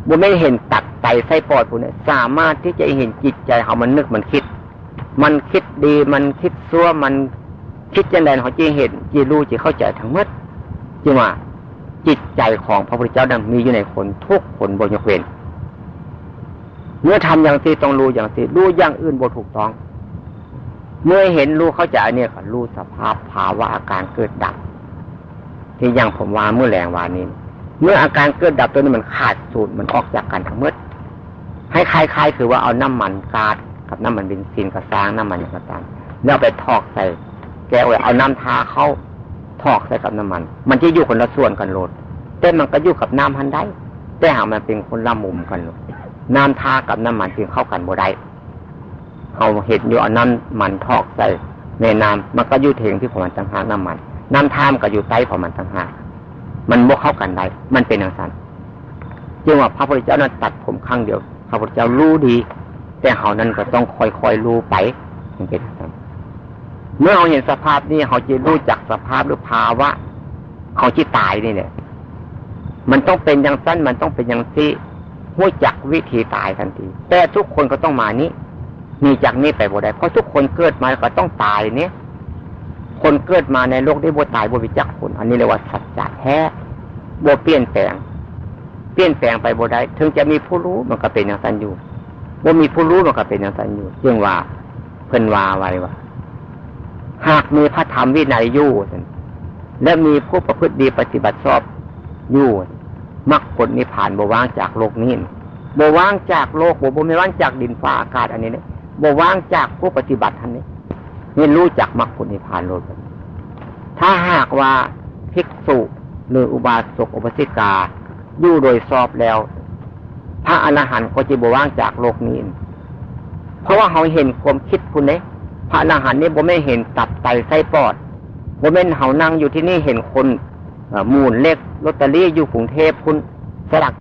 บ่แม่นเห็นตับไตไส้ปอดผู้นี้ สามารถที่จะเห็นจิตใจเขามันนึกมันคิด มันคิดดี มันคิดชั่ว มันคิดจังใดเขาจะเห็น จะรู้ จะเข้าใจทั้งหมด จึงว่าจิตใจของพระพุทธเจ้านั้นมีอยู่ในคนทุกคนบ่ยกเว้น เมื่อทำอย่างนี้ต้องรู้อย่างนี้ รู้อย่างอื่นบ่ถูกต้อง เมื่อเห็นรู้เข้าใจอันนี้ก็รู้สภาพภาวะอาการเกิดดับ ที่อย่างผมว่าเมื่อแลงวานนี้ เมื่ออาการเกิดดับตัวนี้มันขาดสูตร มันออกจากกันทั้งหมด ให้คล้ายๆ คือว่าเอาน้ำมันก๊าซกับน้ำมันเบนซินก็ซ่าง น้ำมันหยังก็ตาม แล้วเอาไปถอกใส่แก้วไว้ เอาน้ำทาเข้าถอกใส่กับน้ำมัน มันจะอยู่คนละส่วนกันโลด แต่มันก็อยู่กับน้ำหั้นได้ แต่หากมันเป็นคนละมุมกันโลด น้ำทากับน้ำมันจึงเข้ากันบ่ได้ เขาเห็นอยู่เอาน้ำมันถอกใส่ในน้ำ มันก็อยู่เถิงที่ของมันต่างหาก น้ำมัน น้ำทามันก็อยู่ใต้ของมันต่างหาก มันบ่เข้ากันได้ มันเป็นอย่างนั้น จึงว่าพระพุทธเจ้านั้นตัดผมครั้งเดียว พระพุทธเจ้ารู้ดี แต่เขานั้นก็ต้องค่อยๆรู้ไป มันเป็นอย่างนั้น เมื่อเขาเห็นสภาพนี้ เขาจะรู้จักสภาพหรือภาวะ เขาจะตายนี่แหละ มันต้องเป็นอย่างนั้น มันต้องเป็นอย่างนี้ รู้จักวิธีตายทันที แต่ทุกคนก็ต้องมานี้ หนีจากนี้ไปบ่ได้ เพราะทุกคนเกิดมาก็ต้องตายเนี่ย คนเกิดมาในโลกนี้บ่ตายบ่มีจักคน อันนี้เรียกว่าสัจจะแท้ บ่เปลี่ยนแปลง เปลี่ยนแปลงไปบ่ได้ ถึงจะมีผู้รู้มันก็เป็นอย่างนั้นอยู่ บ่มีผู้รู้มันก็เป็นอย่างนั้นอยู่ จึงว่าเพิ่นว่าไว้ว่า หากมีพระธรรมวินัยอยู่ และมีผู้ประพฤติดีปฏิบัติชอบอยู่ มรรคผลนิพพานบ่ว่างจากโลกนี้ บ่ว่างจากโลก บ่ บ่แม่นว่างจากดินฟ้าอากาศอันนี้เนี่ย บ่ว่างจากผู้ปฏิบัติอันนี้ นี่รู้จักมรรคผลนิพพานโลด ถ้าหากว่าภิกษุหรืออุบาสกอุบาสิกาอยู่โดยชอบแล้ว พระอรหันต์ก็จะบ่ว่างจากโลกนี้ เพราะว่าเขาเห็นความคิดพุ้นเด้ พระอรหันต์นี่บ่แม่นเห็นตับไตไส้ปอด บ่แม่นเขานั่งอยู่ที่นี่เห็นคน เอ่อ หมุนเลขลอตเตอรี่อยู่กรุงเทพฯพุ้น สลาก